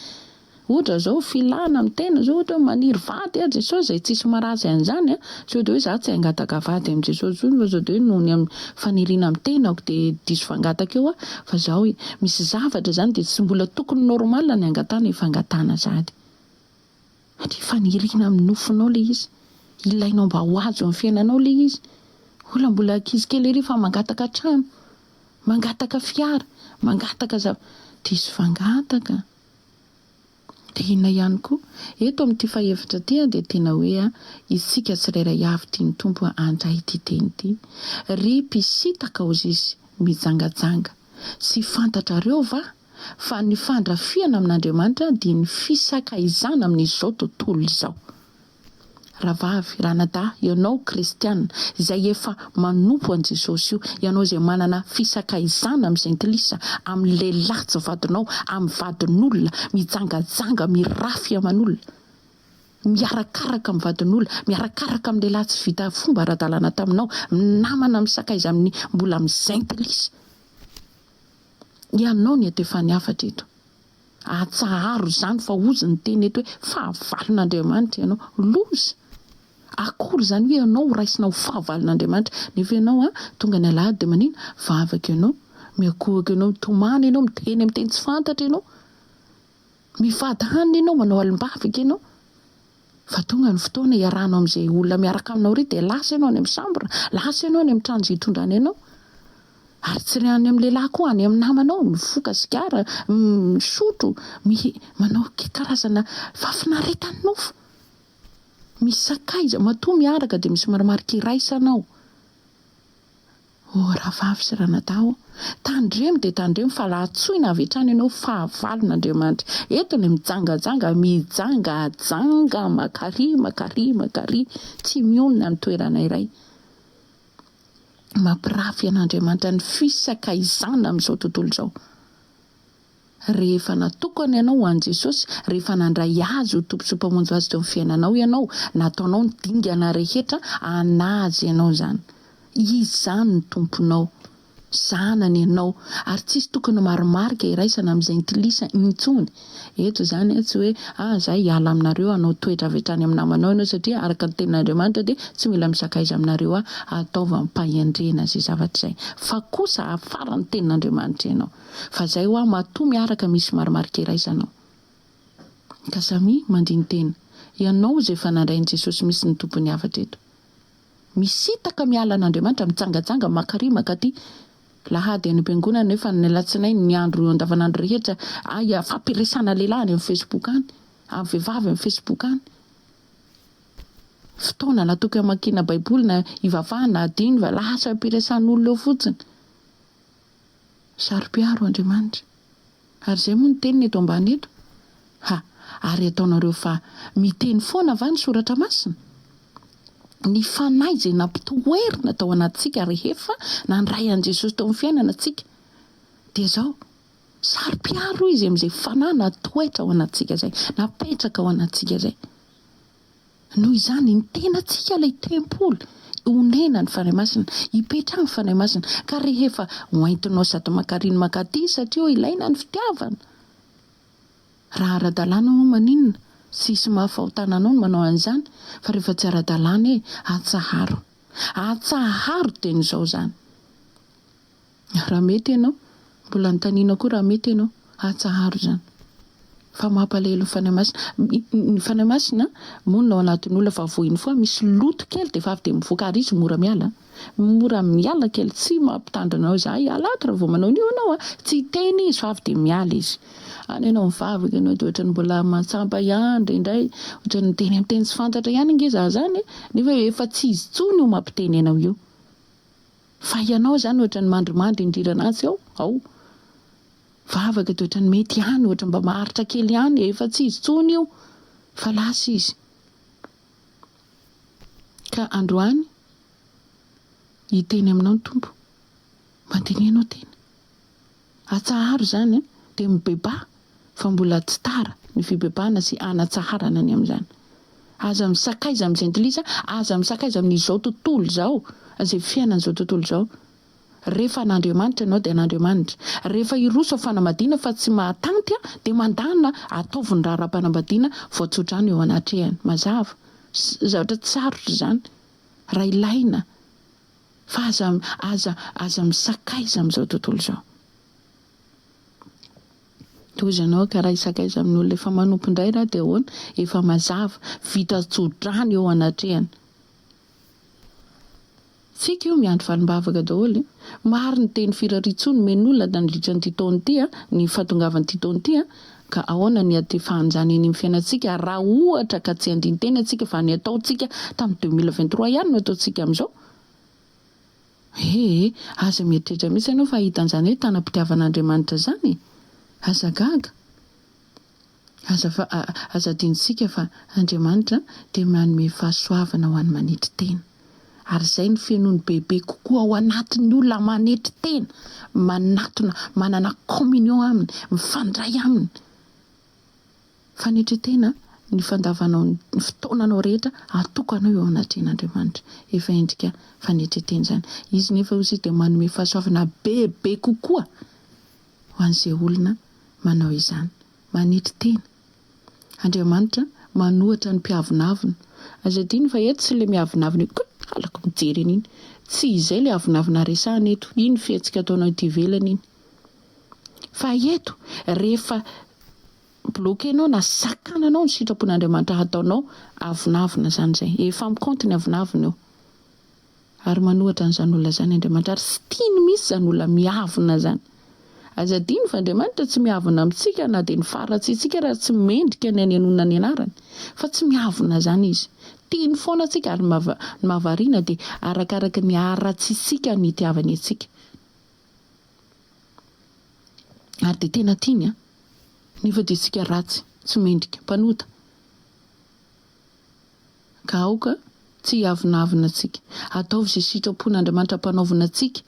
Ohatra zao filana amin'ny tena zao ohatra hoe maniry vady aho Jesosy zay tsisy maratsy an'izany an, sao dia hoe za tsy hangataka vady amin'i Jesosy intsony fa sao dia hoe noho ny amin'ny faniriana amin'ny tenako dia diso fangataka eo aho fa zao e, misy zavatra zany dia tsy mbola tokony normal ny hangatahana io fangatahana sahady satria faniriana amin'ny nofonao le izy, ilainao mba ho azo amin'ny fiainanao le izy, olona mbola ankizy kely ery fa mangataka trano, mangataka fiara, mangataka zava, diso fangataka. Dia inona ihany koa? Eto amin'ity fahefatra ity dia tena hoe isika tsirairay avy tian'ny Tompo handray ity teny ity. Ry mpisintaka hozy izy, mijangajanga. Tsy fantatrareo va fa ny fandrafiana amin'Andriamanitra dia ny fisakaizana amin'izao tontolo izao? Rahavavy, ranadahy, ianao kristiana izay efa manompo an'i Jesosy io, ianao izay manana fisakaizana amin'ny jentilisa, amin'ny lehilahy tsy vadinao, amin'ny vadin'olona, mijangajanga, mirafy aman'olona, miarakaraka amin'ny vadin'olona, miarakaraka amin'ny lehilahy tsy vita fomba ara-dalàna taminao, minamana misakaiza amin'ny mbola amin'ny jentilisa. Ianao no iantefan'ny hafatra eto. Atsaharo izany fa hozy ny teny eto hoe fahavalon'Andriamanitra ianao. Loza! Akory izany hoe ianao ho raisina ho fahavalon'Andriamanitra nefa ianao an, tonga ny alahady dia manina? Vavaka ianao, miankohoka ianao, mitomany ianao, miteny amin'ny teny tsy fantatra ianao, mifady hanina ianao, manao alim-bavaka ianao. Fa tonga ny fotoana iarahanao amin'izay olona miaraka aminao iry dia lasa ianao any amin'ny chambre, lasa ianao any amin'ny trano izay itondrany anao. Ary tsy ry any amin'ny lehilahy koa, any amin'ny namanao, mifoka sigara, misotro, mi, manao karazana fahafinaretan'ny nofo. Misakaiza, matoa miaraka dia misy marimarika iraisana ao. Oh rahavavy sy ranadahy ô, tandremo dia tandremo fa raha antsoina avy hatrany ianao fahavalon'Andriamanitra. Eto ny mijangajanga, mijangajanga makary, makary, makary, tsy mionona amin'ny toerana iray. Mampirafy an'Andriamanitra ny fisakaizana amin'izao tontolo izao. Rehefa natokana ianao ho an'i Jesosy, rehefa nandray Azy ho Tompo sy Mpamonjy azy teo amin'ny fiainanao ianao, nataonao ny dingana rehetra an'Azy ianao izany. Izy izany no Tomponao. Zanany ianao. Ary tsisy tokony marimarika iraisana amin'ny jentilisa intsony. Eto izany tsy hoe, ah, za hiala aminareo hanao toetra avy hatrany amin'ny namanao ianao satria araka ny tenin'Andriamanitra dia tsy mila misakaiza aminareo aho, ataovy amim-pahendrena izay zavatra izay. Fa kosa afaran'ny tenin'Andriamanitra ianao. Fa zay hoa matoa miaraka misy marimarika iraisana ao. Ka samia mandini-tena. Ianao izay efa nandray an'i Jesosy misy ny tompon'ny hafatra eto. Misintaka miala an'Andriamanitra, mijangajanga makary makaty. Lahady any am-piangonana nefa ny alatsinainy ny andro andavanandro rehetra ay fampiresana lehilahy any amin'ny facebook any, amin'ny vehivavy amin'ny facebook any. Fotoana natokana hamakiana baiboly na hivavahana adino fa lasa ampiresan'olona eo fotsiny. Saro-piaro Andriamanitra. Ary izay moa ny teniny eto ambany eto? Ha! Ary ataonareo fa miteny foana va ny Soratra Masina? Ny Fanahy izay nampitoerina tao anatintsika rehefa nandray an'i Jesosy teo amin'ny fiainana tsika, dia izao, saro-piaro Izy amin'izay Fanahy natoetra ao anatintsika izay, napetraka ao anatintsika izay. Noho izany, ny tenantsika ilay tempoly onenan'ny Fanahy Masina, ipetrahan'ny Fanahy Masina, ka rehefa hoentinao sady mankariny mankaty satria hoe ilaina ny fitiavana, raha ara-dalàna moa maninona? Tsisy maha fahotana anao ny manao an'izany, fa rehefa tsy ara-dalàna e, atsaharo. Atsaharo dieny izao izany. Raha mety ianao, mbola anontaniana koa raha mety ianao, atsaharo izany. Fa mampalahelo ny Fanahy Masina. Ny Fanahy Masina monina ao anatin'ny olona fa vohiny foana, misy loto kely dia efa avy dia mivoaka ary izy mora miala. Mora miala kely, tsy mampitandrina anao izy, hay hiala ato raha vao manao an'io ianao a! Tsy hiteny izy fa avy dia miala izy. Any ianao mivavaka ianao dia ohatran'ny mbola mahatsapa ihany indraindray, ohatran'ny miteny amin'ny teny tsy fantatra ihany ange za zany e! Nefa efa tsy izy intsony io mampiteny anao io. Fa ianao izany ohatran'ny mandrimandry indrirana atsy ao, ao. Vavaka dia ohatran'ny mety ihany, ohatran'ny mba maharitra kely ihany, efa tsy izy intsony io fa lasa izy. Ka androany hiteny aminao ny Tompo, mandiniha anao tena. Atsaharo izany an, dia mibebaha fa mbola tsy tara ny fibebahana sy hanatsaharana ny amin'izany. Aza misakaiza amin'ny jentilisa, aza misakaiza amin'izao tontolo izao, izay fiainan'izao tontolo izao. Rehefa an'Andriamanitra ianao dia an'Andriamanitra. Rehefa hiroso amin'ny fanambadiana fa tsy mahatanty dia mandàna ataovy ny raharaham-panambadiana voatsodrano eo anatrehany. Mazava. Zavatra tsy sarotra izany raha ilaina. Fa aza aza aza misakaiza amin'izao tontolo izao. Tohizo ianao ka raha hisakaiza amin'olona efa manompo indray raha dia ahoana? Efa mazava, vita tso-drano eo anatrehany. Tsika io miandry valim-bavaka daholo e. Maro ny teny firariantsoa nomen'olona nandritra an'ity taona ity a, ny fahatongavan'ity taona ity a. Ka ahoana ny hatefahan'izany eny amin'ny fiainantsika raha ohatra ka tsy handini-tena isika fa ny ataontsika tamin'ny 2023 ihany no ataontsika amin'izao? Ee, aza mieritreritra mihitsy ianao fa hahita an'izany hoe tanam-pitiavan'Andriamanitra izany e! Aza gaga. Aza fa, aza adinontsika fa Andriamanitra dia manome fahasoavana ho an'ny manetry tena. Ary izay no fenoiny bebe kokoa ao anatin'ny olona manetry tena, manatona, manana communion aminy, mifandray aminy. Fanetren-tena, ny fandavanao ny fotoananao rehetra atokanao eo anatrehan'Andriamanitra. Efa endrika fanetren-tena izany. Izy nefa hoy isika dia manome fahasoavana bebe kokoa ho an'izay olona manao izany. Manetry tena. Andriamanitra manohatra ny mpiavonavona. Aza adino fa eto tsy ilay miavonavona io, koi! halako mijery an'iny. Tsy izay ilay avonavona resahana eto, iny fihetsika ataonao ety ivelany iny. Fa eto, rehefa bloquer-nao na sakananao ny sitrapon'Andriamanitra hataonao, avonavona izany izay. Efa mi-compte ny avonavona eo. Ary manohatra an'izany olona izany Andriamanitra, ary tsy tiany mihitsy izany olona miavona izany. Aza adino fa Andriamanitra tsy miavona amintsika na dia ny faharatsiantsika ary tsy mendrika ny hanenona ny anarany, fa tsy miavona izany Izy. Tiany foana antsika ary ny mahavariana dia arakaraka ny haharatsiantsika no itiavany antsika. Ary dia tena tiany an! Nefa dia isika ratsy, tsy mendrika, mpanota. Ka aoka tsy hiavonavona antsika. Ataovy izay sitrapon'Andriamanitra ampanaovina antsika.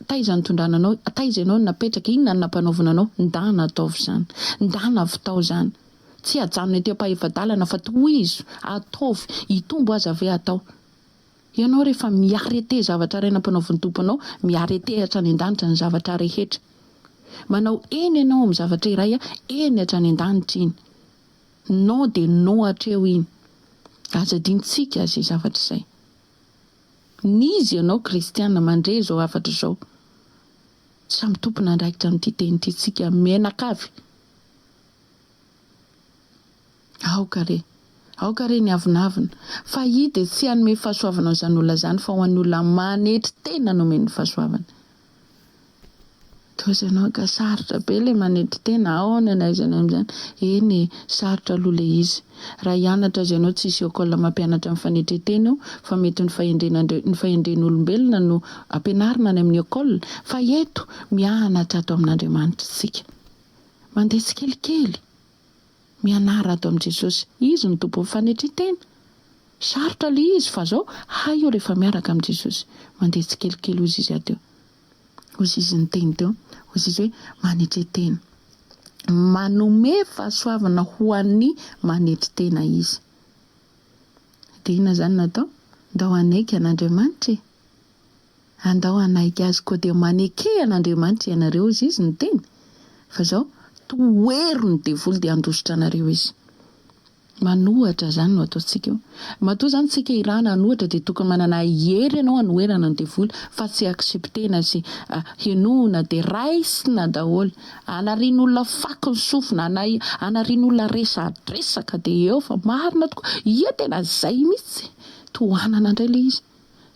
Taiza nitondrana anao? Taiza ianao no napetraka? Inona no nampanaovina anao? Ndana ataovy izany. Ndana vitao izany. Tsy ajanona ety ampahefa-dalana fa tohizo, ataovy, hitombo aza ve atao. Ianao rehefa mi-arreter zavatra iray nampanaovin'ny Tompo anao, mi-arreter hatrany an-danitra ny zavatra rehetra. Manao eny ianao amin'ny zavatra iray, eny hatrany an-danitra iny. Non dia non hatreo iny. Aza adinontsika izay zavatra izay. N'iza ianao kristiana mandre izao hafatra izao? Samy tompon'andraikitra amin'ity teny ity tsika mianakavy. Aoka re. Aoka re ny avonavona. Fa i dia tsy hanome fahasoavana an'izany olona izany fa ho an'ny olona manetry tena no omeny ny fahasoavana. Toa izy ianao ka sarotra be ilay manetry tena, ahoana no ahaizana amin'izany? Eny e, sarotra aloha ilay izy. Raha hianatra aza ianao tsisy école mampianatra ny fanetren-tena eo fa mety ny fahendren'Andria ny fahendren'olombelona no ampianarina any amin'ny école fa eto mianatra ato amin'Andriamanitra isika. Mandeha tsikelikely. Mianara ato amin'i Jesosy. Izy no tompon'ny fanetren-tena. Sarotra ilay izy fa zao hay io rehefa miaraka amin'i Jesosy. Mandeha tsikelikely hozy izy ato eo. Hozy izy niteny teo. Hozy izy hoe manetre tena. Manome fahasoavana ho an'ny manetry tena izy. Dia inona izany no atao? Ndao hanaiky an'Andriamanitra e! Andao hanaiky azy koa dia maneke an'Andriamanitra ianareo hozy izy niteny. Fa zao, tohero ny devoly dia handositra anareo izy. Manohatra izany no ataontsika eo. Matoa izany tsika irahana hanohatra dia tokony manana hery ianao hanoherana ny devoly fa tsy acceptena sy henoina dia raisina daholo. Anarian'olona faky ny sofina, anarian'olona resadresaka dia eo fa marina tokoa. Ie tena zay mihitsy. Tohanana indray ilay izy.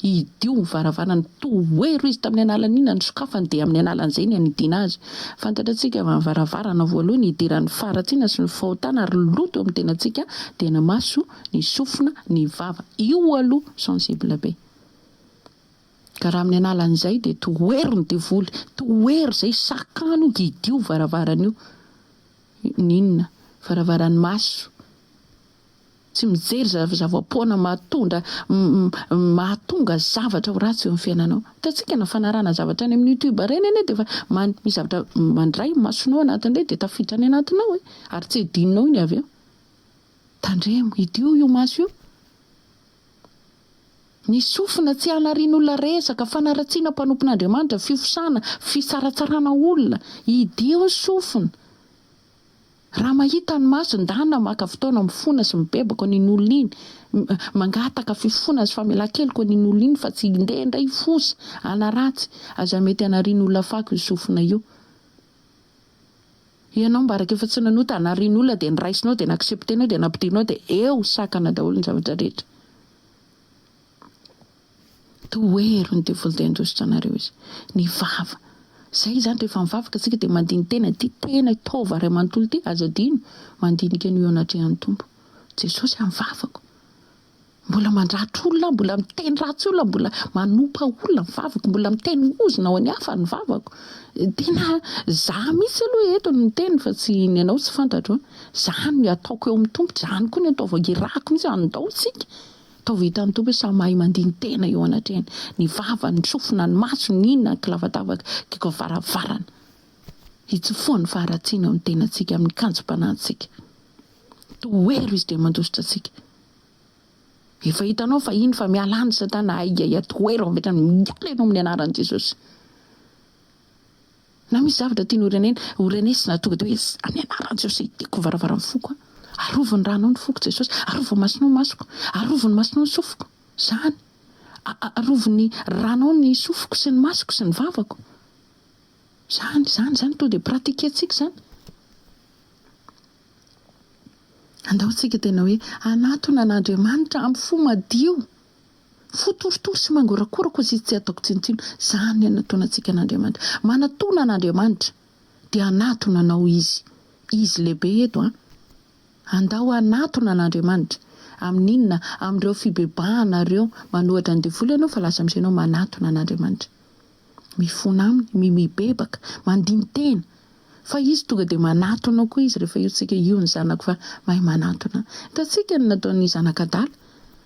Hidio ny varavarana, tohero izy tamin'ny alalan'ny inona nisokafany dia amin'ny alalan'izay ny hanidiana azy. Fantatratsika fa ny varavarana voalohany hidiran'ny faharatsiana sy ny fahotana ary loto eo amin'ny tenantsika dia ny maso, ny sofina, ny vava. Io aloha sensible be. Ka raha amin'ny alalan'izay dia tohero ny devoly, tohero izay sakano hidio varavarana io. Ny inona? Varavaran'ny maso. Tsy mijery zava-poana mahatondra mahatonga zavatra ho ratsy eo amin'ny fiainanao. Hitantsika na fanarahana zavatra any amin'ny youtube ireny anie dia efa misy zavatra mandray ny masonao anatin'ireny dia tafiditra any anatinao e! Ary tsy hadinonao iny avy eo. Tandremo, hidio io maso io. Ny sofina tsy hanarian'olona resaka, fanaratsiana mpanompon'Andriamanitra, fifosana, fisaratsarana olona. Hidio ny sofina. Raha mahita ny maso, ndana maka fotoana mifona sy mibebaka an'iny olona iny, mangataka fifonana sy famelan-keloka an'iny olona iny fa tsy hindeha indray hifosa, hanaratsy. Aza mety hanarian'olona fako io sofina io. Ianao mbaraka efa tsy nanota, hanarian'olona dia noraisinao dia na-accepter-nao dia nampidirinao dia eo sakana daholo ny zavatra rehetra. Tohero ny devoly dia handositra anareo izy. Ny vava. Zay izany rehefa mivavaka isika dia mandini-tena ity tena taova iray manontolo ity, aza adino mandinika an'io eo anatrehan'ny Tompo. Jesosy amin'ny vavako. Mbola mandratra olona aho, mbola miteny ratsy olona, mbola manompa olona ny vavako, mbola miteny ozona ho an'ny hafa ny vavako. Tena za mihitsy aloha eto no miteny fa tsy ny anao tsy fantatro an. Zany no ataoko eo amin'ny Tompo, zany koa ny ataovako, irahako mihitsy andao tsika. Ataovy hitan'ny Tompo hoe samy mahay mandini-tena eo anatrehany. Ny vava, ny sofina, ny maso, ny inona, ny kilavadavaka, kikavaravarana. Hitsofoha ny faharatsiana eo amin'ny tenantsika, amin'ny kanjom-panahintsika. Tohero izy dia mandositra antsika. Efa hitanao fa iny fa miala any Satana, aiaiai, tohero avy hatrany, miala ianao amin'ny anaran'i Jesosy. Na misy zavatra tiany horenena, horenesina tonga dia hoe amin'ny anaran'i Jesosy hidiako ny varavaran'ny foko aho. Arovy ny ranao ny foko Jesosy, arovy ny masonao ny masoko, arovy ny masonao ny sofiko. Izany. Arovy ny ranao ny sofiko sy ny masoko sy ny vavako. Izany, izany, izany tonga dia pratiquer-tsika izany. Andao tsika tena hoe hanatona an'Andriamanitra amin'ny fo madio. Fo torotoro sy mangorakoraka hozy izy tsy ataoko tsinontsinona. Izany ny anatonantsika an'Andriamanitra. Manatona an'Andriamanitra dia hanatona anao Izy. Izy lehibe eto an. Andao hanatona an'Andriamanitra. Amin'inona? Amin'ireo fibebahana ireo. Manohatra ny devoly ianao fa lasa amin'izay ianao manatona an'Andriamanitra. Mifona aminy, mibebaka, mandini-tena. Fa izy tonga dia manatona koa izy rehefa io tsika io ny zanako fa mahay manatona. Hitantsika ny nataon'ny zanak'adala.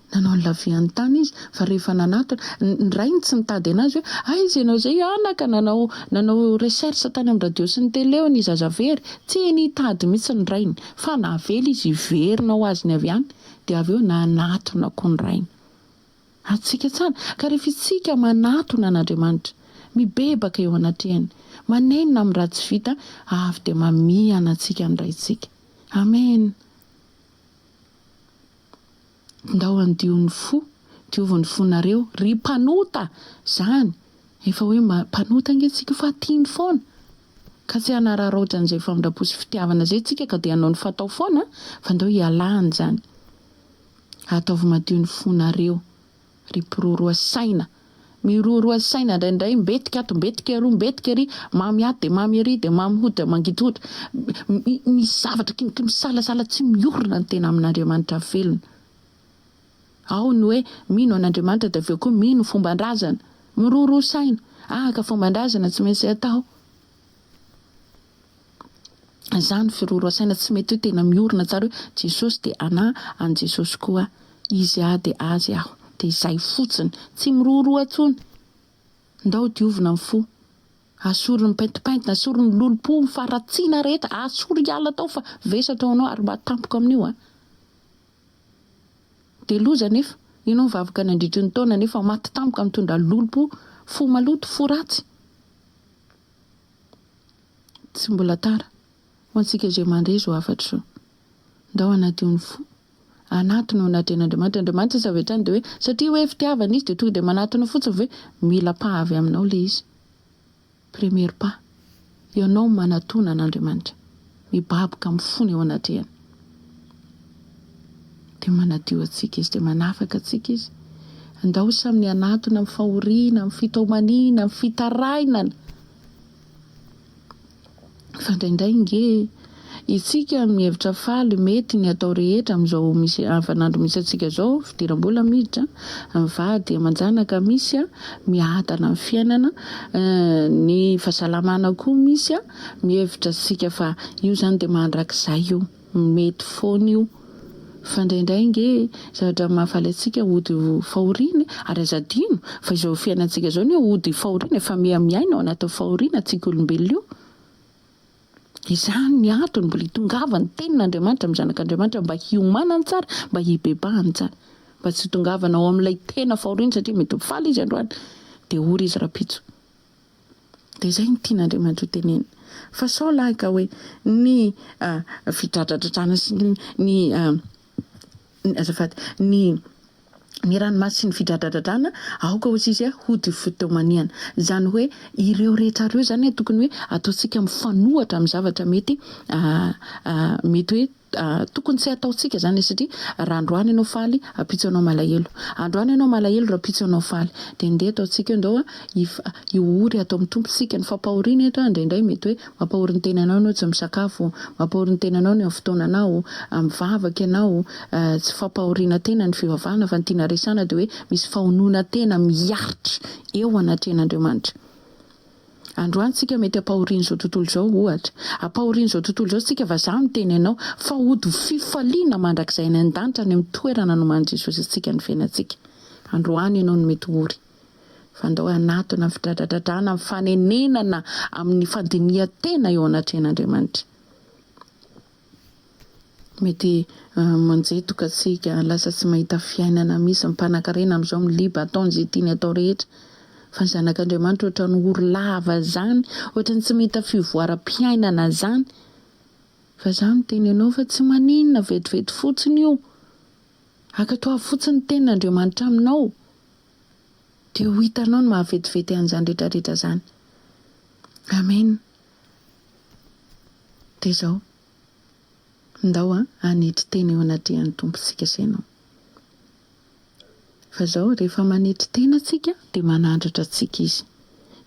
Nanao ny lavian'ny tany izy fa rehefa nanatona, ny rainy tsy nitady anazy hoe aiza ianao izay anaka, nanao nanao recherche tany amin'ny radio sy ny tele hono i zaza very. Tsy nitady mihitsy ny rainy fa navela izy hiverina ho azy ny avy any dia avy eo nanatona koa ny rainy. Antsika tsara. Ka rehefa isika manatona an'Andriamanitra, mibebaka eo anatrehany, manenina amin'ny ratsy vita, avy dia mamihana antsika ny Raintsika. Amen! Ndao handio ny fo, diovy ny fonareo, ry mpanota! Zany! Efa hoe mpanota ange tsika io fa tiany foana. Ka tsy hanararaotra an'izay famindram-po sy fitiavana izay tsika ka dia hanao ny fatao foana, fa ndao hialana izany. Ataovy madio ny fonareo, ry mpiroroa saina. Miroaroa saina indraindray, mbetika ato, mbetika eroa, mbetika ery, mamy ato dia mamy ery, dia mamy hoditra, mangidy hoditra. Misy zavatra misalasala tsy miorina ny tena amin'Andriamanitra velona. Ao ny hoe mino an'Andriamanitra dia avy eo koa mino fomban-drazana. Miroaroa saina. Ah ka fomban-drazana tsy maintsy atao. Izany firoaroa saina tsy mety hoe tena miorina tsara hoe Jesosy dia anà, an'i Jesosy koa aho. Izy ahy dia Azy aho. Dia izay fotsiny. Tsy miroaroa intsony. Ndao diovina ny fo. Asory ny paintipaintina, asory ny lolompo, ny faharatsiana rehetra, asory hiala tao fa vesatra ho anao ary mba tampoka amin'io an. Dia loza anefa, ianao mivavaka nandritry ny taona nefa maty tampoka mitondra lolompo, fo maloto, fo ratsy. Tsy mbola tara ho antsika izay mandre izao hafatra izao. Ndao hanadio ny fo. Hanatona eo anatrehan'Andriamanitra. Andriamanitra izy avy hatrany dia hoe, satria hoe fitiavana izy dia tonga dia manatona fotsiny ve? Mila pas avy aminao ilay izy. Premier pas. Ianao no manatona an'Andriamanitra. Mibaboka amin'ny fony eo anatrehany. Dia manadio antsika izy, dia manafaka antsika izy. Andao samy hanatona amin'ny fahoriana, amin'ny fitaomaniana, amin'ny fitarainana. Fa indraindray nge isika mihevitra faly mety ny atao rehetra amin'izao misy havanandro misy antsika izao, fidiram-bola miditra, vady aman-janaka misy, miadana ny fiainana, ny fahasalamana koa misy, mihevitra isika fa io izany dia mandrakizay io, mety foana io. Fa indraindray nge zavatra mahafaly antsika hody fahoriana e, ary aza adino fa izao fiainantsika izao anie hody fahoriana efa miha miaina ao anatin'ny fahoriana tsika olombelona io, izany ny antony mbola hitongavan'ny tenin'Andriamanitra amin'ny zanak'Andriamanitra mba hiomanany tsara, mba hibebahany tsara, mba tsy hitongavana ao amin'ilay tena fahoriana satria mety ho faly izy androany dia ory izy rahampitso. Dia izay no tian'Andriamanitra ho tenenina. Fa sao lahy ka hoe ny fidradradradrana sy ny ny azafady, ny ny ranomaso sy ny fidradradradrana aoka hozy izy hody fitaomaniana. Izany hoe ireo rehetra ireo izany tokony hoe ataontsika mifanohatra amin'ny zavatra mety mety hoe Tokony tsy hataontsika izany satria raha androany ianao faly, ampitso ianao malahelo. Androany ianao malahelo, rahampitso ianao faly. Dia ndeha ataontsika eo ndao hiory ato amin'ny Tompo isika. Ny fampahoriana eto indraindray mety hoe mampahory ny tenanao ianao tsy misakafo, mampahory ny tenanao ny amin'ny fotoananao, mivavaka ianao. Tsy fampahoriana tena ny fivavahana fa ny tiana resahana dia hoe misy fahononan-tena miaritra eo anatrehan'Andriamanitra. Androany tsika mety ampahorian'izao tontolo izao ohatra. Ampahorian'izao tontolo izao tsika vazaha miteny anao fa hody ho fifaliana mandrakizay any an-danitra any amin'ny toerana nomanin'i Jesosy antsika ny fiainantsika. Androany ianao no mety ho ory. Fa andao hanatona amin'ny fidradradradrana, amin'ny fanenenana, amin'ny fandinihan-tena eo anatrehan'Andriamanitra. Mety manjetoka antsika, lasa tsy mahita fiainana misy, ny mpanankarena amin'izao miliba ataony izay tiany atao rehetra, fa ny zanak'Andriamanitra ohatran'ny ory lava zany, ohatran'ny tsy mahita fivoaram-piainana zany, fa za miteny anao fa tsy maninona, vetivety fotsiny io, ankatoavy fotsiny ny tenin'Andriamanitra aminao, dia ho hitanao ny maha vetivety an'izany rehetra rehetra zany. Amen. Dia izao. Ndao an, hanetry tena eo anatrehan'ny Tompontsika sy ianao. Fa izao, rehefa manetry tena tsika, dia manandratra antsika Izy.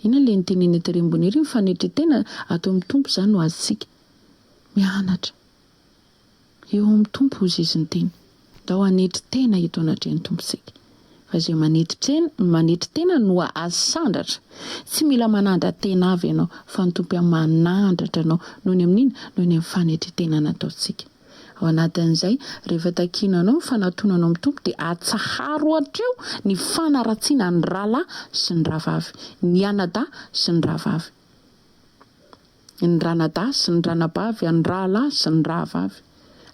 Inona ilay notenenina tery ambony ery? Ny fanetren-tena ato amin'ny Tompo izany no azontsika. Mianatra. Eo amin'ny Tompo hozy Izy niteny. Ndao hanetry tena eto anatrehan'ny Tompontsika. Fa izay manetry tena, manetry tena no asandratra. Tsy mila manandra-tena avy ianao, fa ny Tompo ihany manandratra anao. Noho ny amin'inona? Noho ny amin'ny fanetren-tena nataontsika. Ao anatin'izay, rehefa takiana anao ny fanatonanao amin'ny Tompo dia atsaharo hatreo ny fanaratsiana ny rahalahy sy ny rahavavy, ny anadahy sy ny rahavavy, ny ranadahy sy ny ranabavy, ny rahalahy sy ny rahavavy.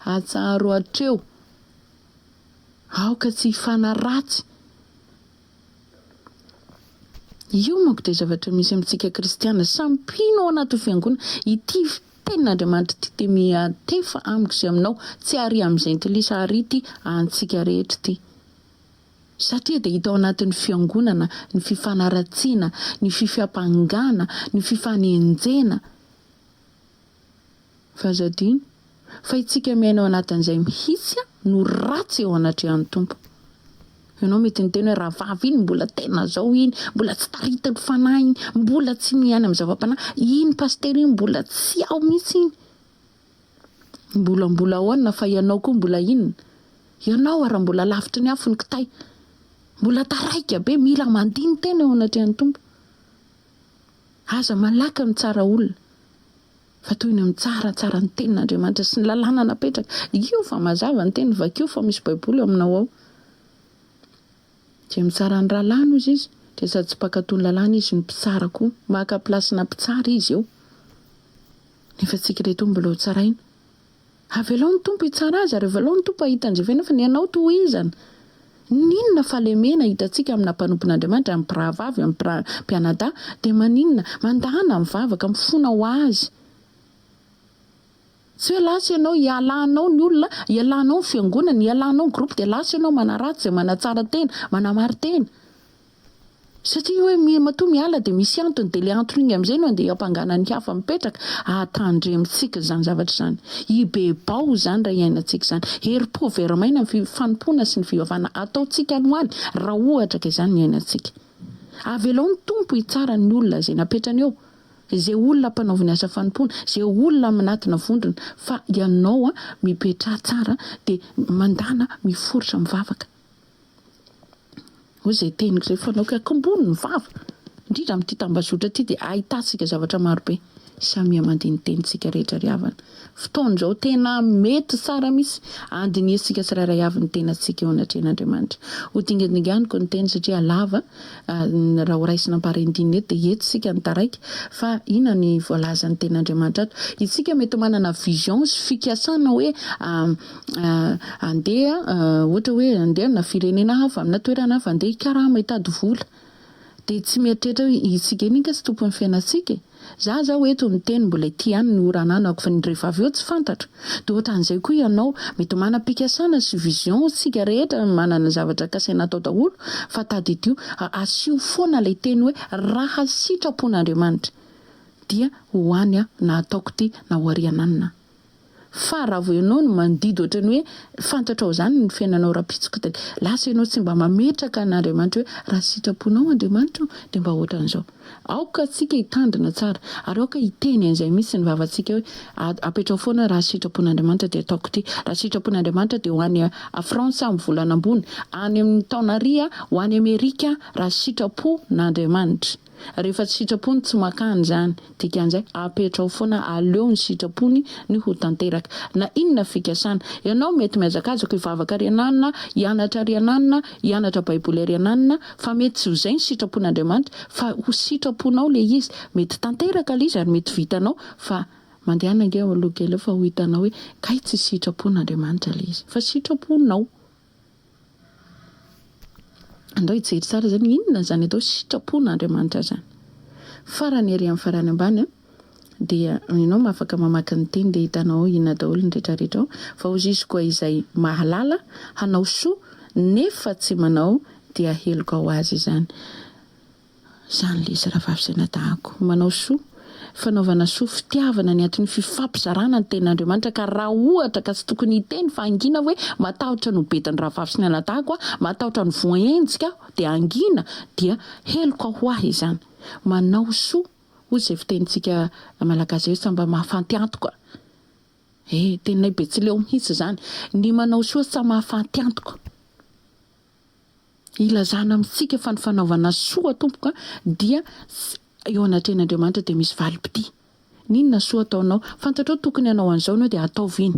Atsaharo hatreo. Aoka tsy hifanaratsy. Io manko dia zavatra misy amintsika kristiana, samy mpino ao anatin'ny fiangonana. Ity tenin'Andriamanitra ity dia miantefa amiko sy aminao, tsy ary amin'ny jentilisa ary ity antsika rehetra ity. Satria dia hita ao anatin'ny fiangonana ny fifanaratsiana, ny fifiampangana, ny fifanenjena. Fa aza adino fa itsika miaina ao anatin'izay mihitsy no ratsy eo anatrehan'ny Tompo. Ianao mety niteny hoe rahavavy iny mbola tena zao iny, mbola tsy taritin'ny fanahy iny, mbola tsy miaina amin'ny zava-panahy, iny pasitera iny mbola tsy ao mihitsy iny. Mbola mbola ahoana fa ianao koa mbola inona? Ianao ara mbola lavitry ny afo ny kitay. Mbola taraika be, mila mandini-tena eo anatrehan'ny Tompo. Aza malaky mitsara olona. Fa toy ny mitsaratsara ny tenin'Andriamanitra sy ny lalàna napetraka. Io fa mazava ny teny, vakio fa misy baiboly ao aminao ao. Dia mitsara ny rahalahiny hozy izy, dia sady tsy mpankatò ny lalàna izy no mpitsara koa. Maka place-na mpitsara izy eo. Nefa tsika ireto mbola ho tsaraina. Avelao ny Tompo hitsara azy ary avelao ny Tompo hahita an'izay fiainana fa ny anao tohizana. N'inona fahalemena hitantsika amina mpanompon'Andriamanitra, amin'ny mpirahavavy, amin'ny mpianadahy, dia maninona? Mandàna mivavaka, mifona ho azy. Tsy hoe lasa ianao, ialanao ny olona, ialanao ny fiangonana, ialanao ny groupe dia lasa ianao manaratsy izay manatsara tena, manamarin-tena. Satria hoe matoa miala dia misy antony, dia ilay antony iny amin'izay no andeha hiampangana ny hafa mipetraka, ahatandremintsika izany zavatra izany. Hibebao izany raha iainantsika izany. Herim-po very maina ny fanompoana sy ny fivavahana ataontsika any ho any raha ohatra ka izany no iainantsika. Avelao ny Tompo hitsara ny olona izay napetrany eo, izay olona ampanaoviny asa fanompoana, izay olona manatona vondrona, fa ianao mipetraha tsara dia mandàna miforitra mivavaka. Hoy izay teniko izay fanaoko akombony ny vava, indrindra amin'ity tambazotra ity dia ahitantsika zavatra maro be. Samia mandini-teny tsika rehetra ry havana. Fotoana izao tena mety tsara mihitsy andinihantsika tsirairay avy ny tenantsika eo anatrehan'Andriamanitra. Ho dingadinganiko ny teny satria lava raha ho raisina am-parendinina eto dia eto isika no taraiky fa inona ny voalazan'ny tenin'Andriamanitra ato. Isika mety manana vision sy fikasana hoe Andeha, ohatra hoe andeha amina firenena hafa, amina toerana hafa, andeha hikarama, hitady vola. Dia tsy mieritreritra hoe isika iny ange tsy tompon'ny fiainantsika e. Za zao eto miteny mbola ity ihany ny ora ananako fa ny rehefa avy eo tsy fantatro. Dia ohatran'izay koa ianao, mety manam-pikasana sy vision isika rehetra manana zavatra kasaina atao daholo fa tadidio, asio foana ilay teny hoe raha sitrapon'Andriamanitra dia ho any aho na ataoko ity na ho ariana any na. Fa raha vao ianao no mandidy ohatran'ny hoe fantatrao izany ny fiainanao rahampitso dia lasa ianao tsy mba mametraka an'Andriamanitra hoe raha sitraponao Andriamanitra ô dia mba ohatran'izao. Aoka tsika hitandrina tsara ary aoka hiteny an'izay mihitsy ny vavantsika hoe apetrao foana hoe raha sitrapon'Andriamanitra dia ataoko ity, raha sitrapon'Andriamanitra dia ho any France aho amin'ny volana ambony, any amin'ny taona ary aho, ho any Amerika aho raha sitrapon'Andriamanitra. Rehefa tsy sitrapony tsy makany izany. Dikan'izay, apetrao foana aleo ny sitrapony ny ho tanteraka. Na inona fikasana. Ianao mety mihazakazaka hivavaka ary ananona, hianatra ary ananona, hianatra baiboly ary ananona, fa mety tsy ho izay ny sitrapon'Andriamanitra fa ho sitraponao le izy. Mety tanteraka le izy ary mety vitanao fa mandehana ange ao aloha kely eo fa ho hitanao hoe kay tsy sitrapon'Andriamanitra le izy fa sitraponao. Andao hijery tsara izany inona izany atao hoe sitrapon'Andriamanitra izany. Farany ery amin'ny farany ambany dia ianao afaka mamaky ny teny dia hitanao ao inona daholo ny rehetrarehetra ao. Fa hozy izy koa izay mahalala hanao soa nefa tsy manao dia heloka ho azy izany. Zany le izy rahavavy zay natahako. Manao soa, fanaovana soa, fitiavana ny anton'ny fifampizarana ny tenin'Andriamanitra ka raha ohatra ka tsy tokony hiteny fa hangina hoe matahotra ny ho bedin'ny rahavavy sy ny anadahiko aho, matahotra ny voahenjika aho dia hangina dia heloka ho ahy izany. Manao soa hoy izay fitenintsika malagasy izay hoe tsy mba mahafanty antoka. Eh, teninay betsileo mihitsy izany. Ny manao soa tsy mahafanty antoka. Ilazana amintsika fa ny fanaovana soa tompoko a dia eo anatrehan'Andriamanitra dia misy valim-pitia. N'inona soa ataonao, fantatrao tokony hanao an'izao ianao dia ataovy iny.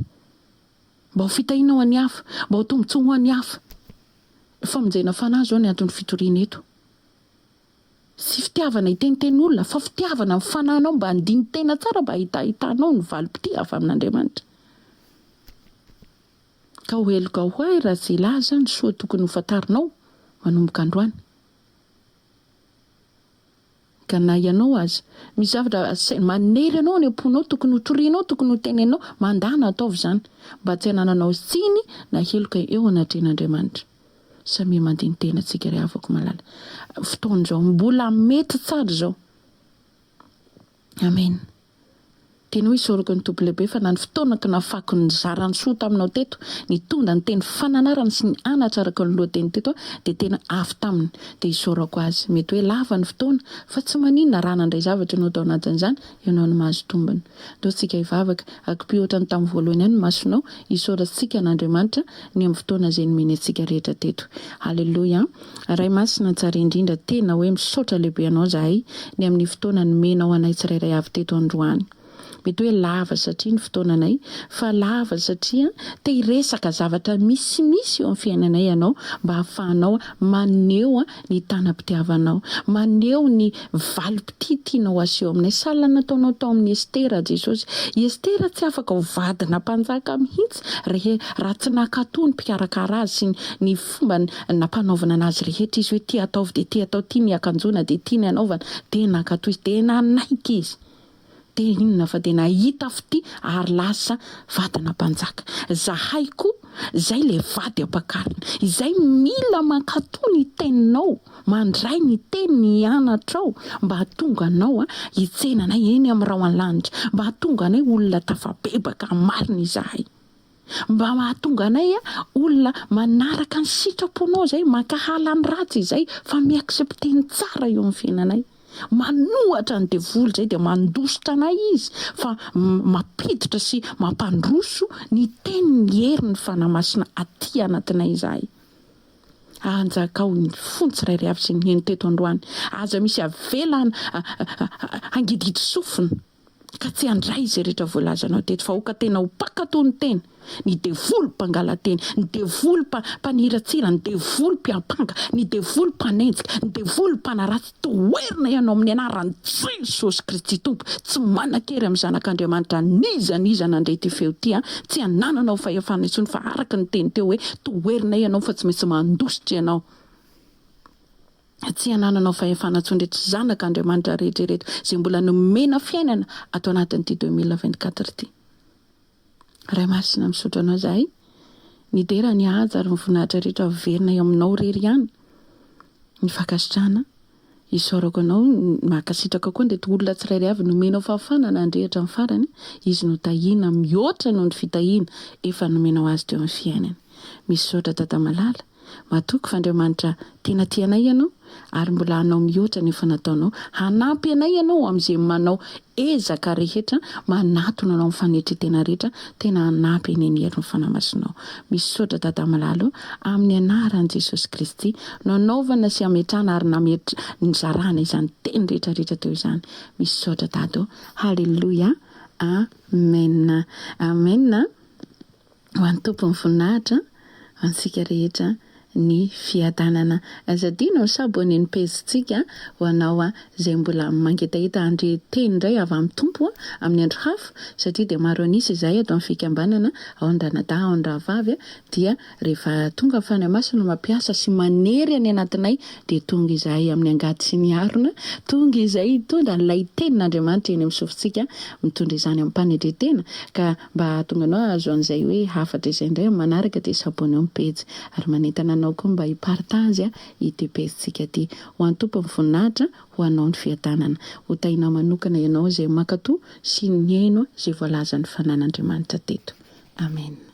Mba ho fitahiana ho an'ny hafa, mba ho tombontsoa ho an'ny hafa. Famonjena fanahy izao ny anton'ny fitoriana eto. Tsy fitiavana hiteniteny olona fa fitiavana ny fanahinao mba handini-tena tsara mba hahitahitanao ny valim-pitia avy amin'Andriamanitra. Ka ho heloka ho ahy raha tsy hilaza ny soa tokony ho fantarinao manomboka androany. Ka na ianao aza, misy zavatra asainy manery anao any am-ponao, tokony ho torianao, tokony ho teneninao, mandàna ataovy izany, mba tsy hanananao tsiny na heloka eo anatrehan'Andriamanitra. Samia mandini-tena tsika ry havako malala. Fotoana izao, mbola mety tsara izao. Amen. Tena hoe isaorako ny Tompo lehibe fa na ny fotoanako nafako nizara ny soa taminao teto, nitondra ny teny fananarana sy ny anatra araka ny lohateny teto aho dia tena avy taminy dia isaorako azy. Mety hoe lava ny fotoana fa tsy maninona raha nandray zavatra ianao tao anatin'izany, ianao no mahazo tombony. Ndao tsika hivavaka, akipio ohatran'ny tamin'ny voalohany ihany ny masonao, isaorantsika an'Andriamanitra ny amin'ny fotoana izay nomeny antsika rehetra teto. Aleloia. Ray Masina tsara indrindra, tena hoe misaotra lehibe anao zahay ny amin'ny fotoana nomenao anay tsirairay avy teto androany. Mety hoe lava satria ny fotoananay, fa lava satria te hiresaka zavatra misimisy eo amin'ny fiainanay ianao mba hahafahanao maneho ny tanam-pitiavanao, maneho ny valim-pitia tianao haseho aminay. Sahala nataonao tao amin'i Estera Jesosy. I Estera tsy afaka ho vadina mpanjaka mihitsy rehe raha tsy nankatò ny mpikarakara azy sy ny fomba nampanaovina anazy rehetra izy hoe ty ataovy dia ty atao, ty ny akanjoana dia ty ny anaovana, dia nankatò izy, dia nanaiky izy. Dia inona fa dia nahita fitia ary lasa vadina mpanjaka. Zahay koa zay le vady ampakarina. Izay mila mankato ny teninao, mandray ny teny nianatrao mba hahatonga anao hitsena anay eny amin'ny rahon'ny lanitra, mba hahatonga anay olona tafabebaka marina izahay. Mba mahatonga anay olona manaraka ny sitraponao izay, mankahala ny ratsy izay fa mi-accepter ny tsara eo amin'ny fiainanay. Manohatra ny devoly izay dia mandositra anay izy fa mampiditra sy mampandroso ny teniny herin'ny Fanahy Masina aty anatinay izahay. Anjakao ny fony tsirairay avy izay niheno teto androany. Aza misy avela hangidihidy sofina. Ka tsy handray izay rehetra voalazanao teto fa aoka tena ho mpankatò ny teny, ny devoly mpangala-teny, ny devoly mpaniratsira, ny devoly mpiampanga, ny devoly mpanenjika, ny devoly mpanaratsy, toherina ianao amin'ny anaran'i Jesosy Kristy Tompo, tsy manan-kery amin'ny zanak'Andriamanitra n'iza n'iza nandre ity feo ity an, tsy anananao fahefana intsony fa araka ny teny teo hoe toherina ianao fa tsy maintsy mandositra ianao. Tsy anananao fahefana intsony ireto zanak' Andriamanitra rehetra ireto izay mbola nomena fiainana ato anatin'ity 2024 ity. Ray Masina misaotra Anao izahay nidera ny haja ary ny voninahitra rehetra averina eo aminao irery ihany ny fankasitrahana isaorako Anao mankasitraka koa an'ireto olona tsirairay avy nomenao fahafahana nandre hatramin'ny farany izy no tahiana mihoatra noho ny fitahiana efa nomenao azy teo amin'ny fiainany. Misaotra Dada malala. Matoky fa Andriamanitra tena tia anay Ianao ary mbola hanao mihoatra ny efa nataonao. Hanampy anay Ianao amin'izay manao ezaka rehetra manatona Anao amin'ny fanetren-tena rehetra, tena hanampy anay ny herin'ny Fanahy Masinao. Misaotra Dada Malala o, amin'ny anaran'i Jesosy Kristy no anaovana sy ametrahana ary nametra nizarana izany teny rehetra rehetra teo izany. Misaotra Dada o. Haleloia. Amen. Amen. Ho an'ny Tompo ny voninahitra, ho antsika rehetra ny fiadanana. Aza adino ny s'abonner ny pejintsika ho anao izay mbola mangetaheta handre teny indray avy amin'ny Tompo amin'ny andro hafa satria dia maro an'isa izahay ato amin'ny fikambanana, ao ny ranadahy ao ny rahavavy dia rehefa tonga ny Fanahy Masina mampiasa sy manery any anatinay dia tonga izahay amin'ny angady sy ny harona, tonga izay hitondra an'ilay tenin'Andriamanitra eny amin'ny sofintsika, mitondra izany amim-panetren-tena ka Mba hahatonga anao hahazo an'izay hoe hafatra izay indray amin'ny manaraka dia s'abonner amin'ny pejy. Ary manentana anao koa mba hi-partage ity pejintsika ity. Ho an'ny Tompo ny voninahitra, ho anao ny fiadanana. Ho tahinao manokana ianao izay mankatò sy nihaino izay voalazan'ny fanan'Andriamanitra teto. Amen.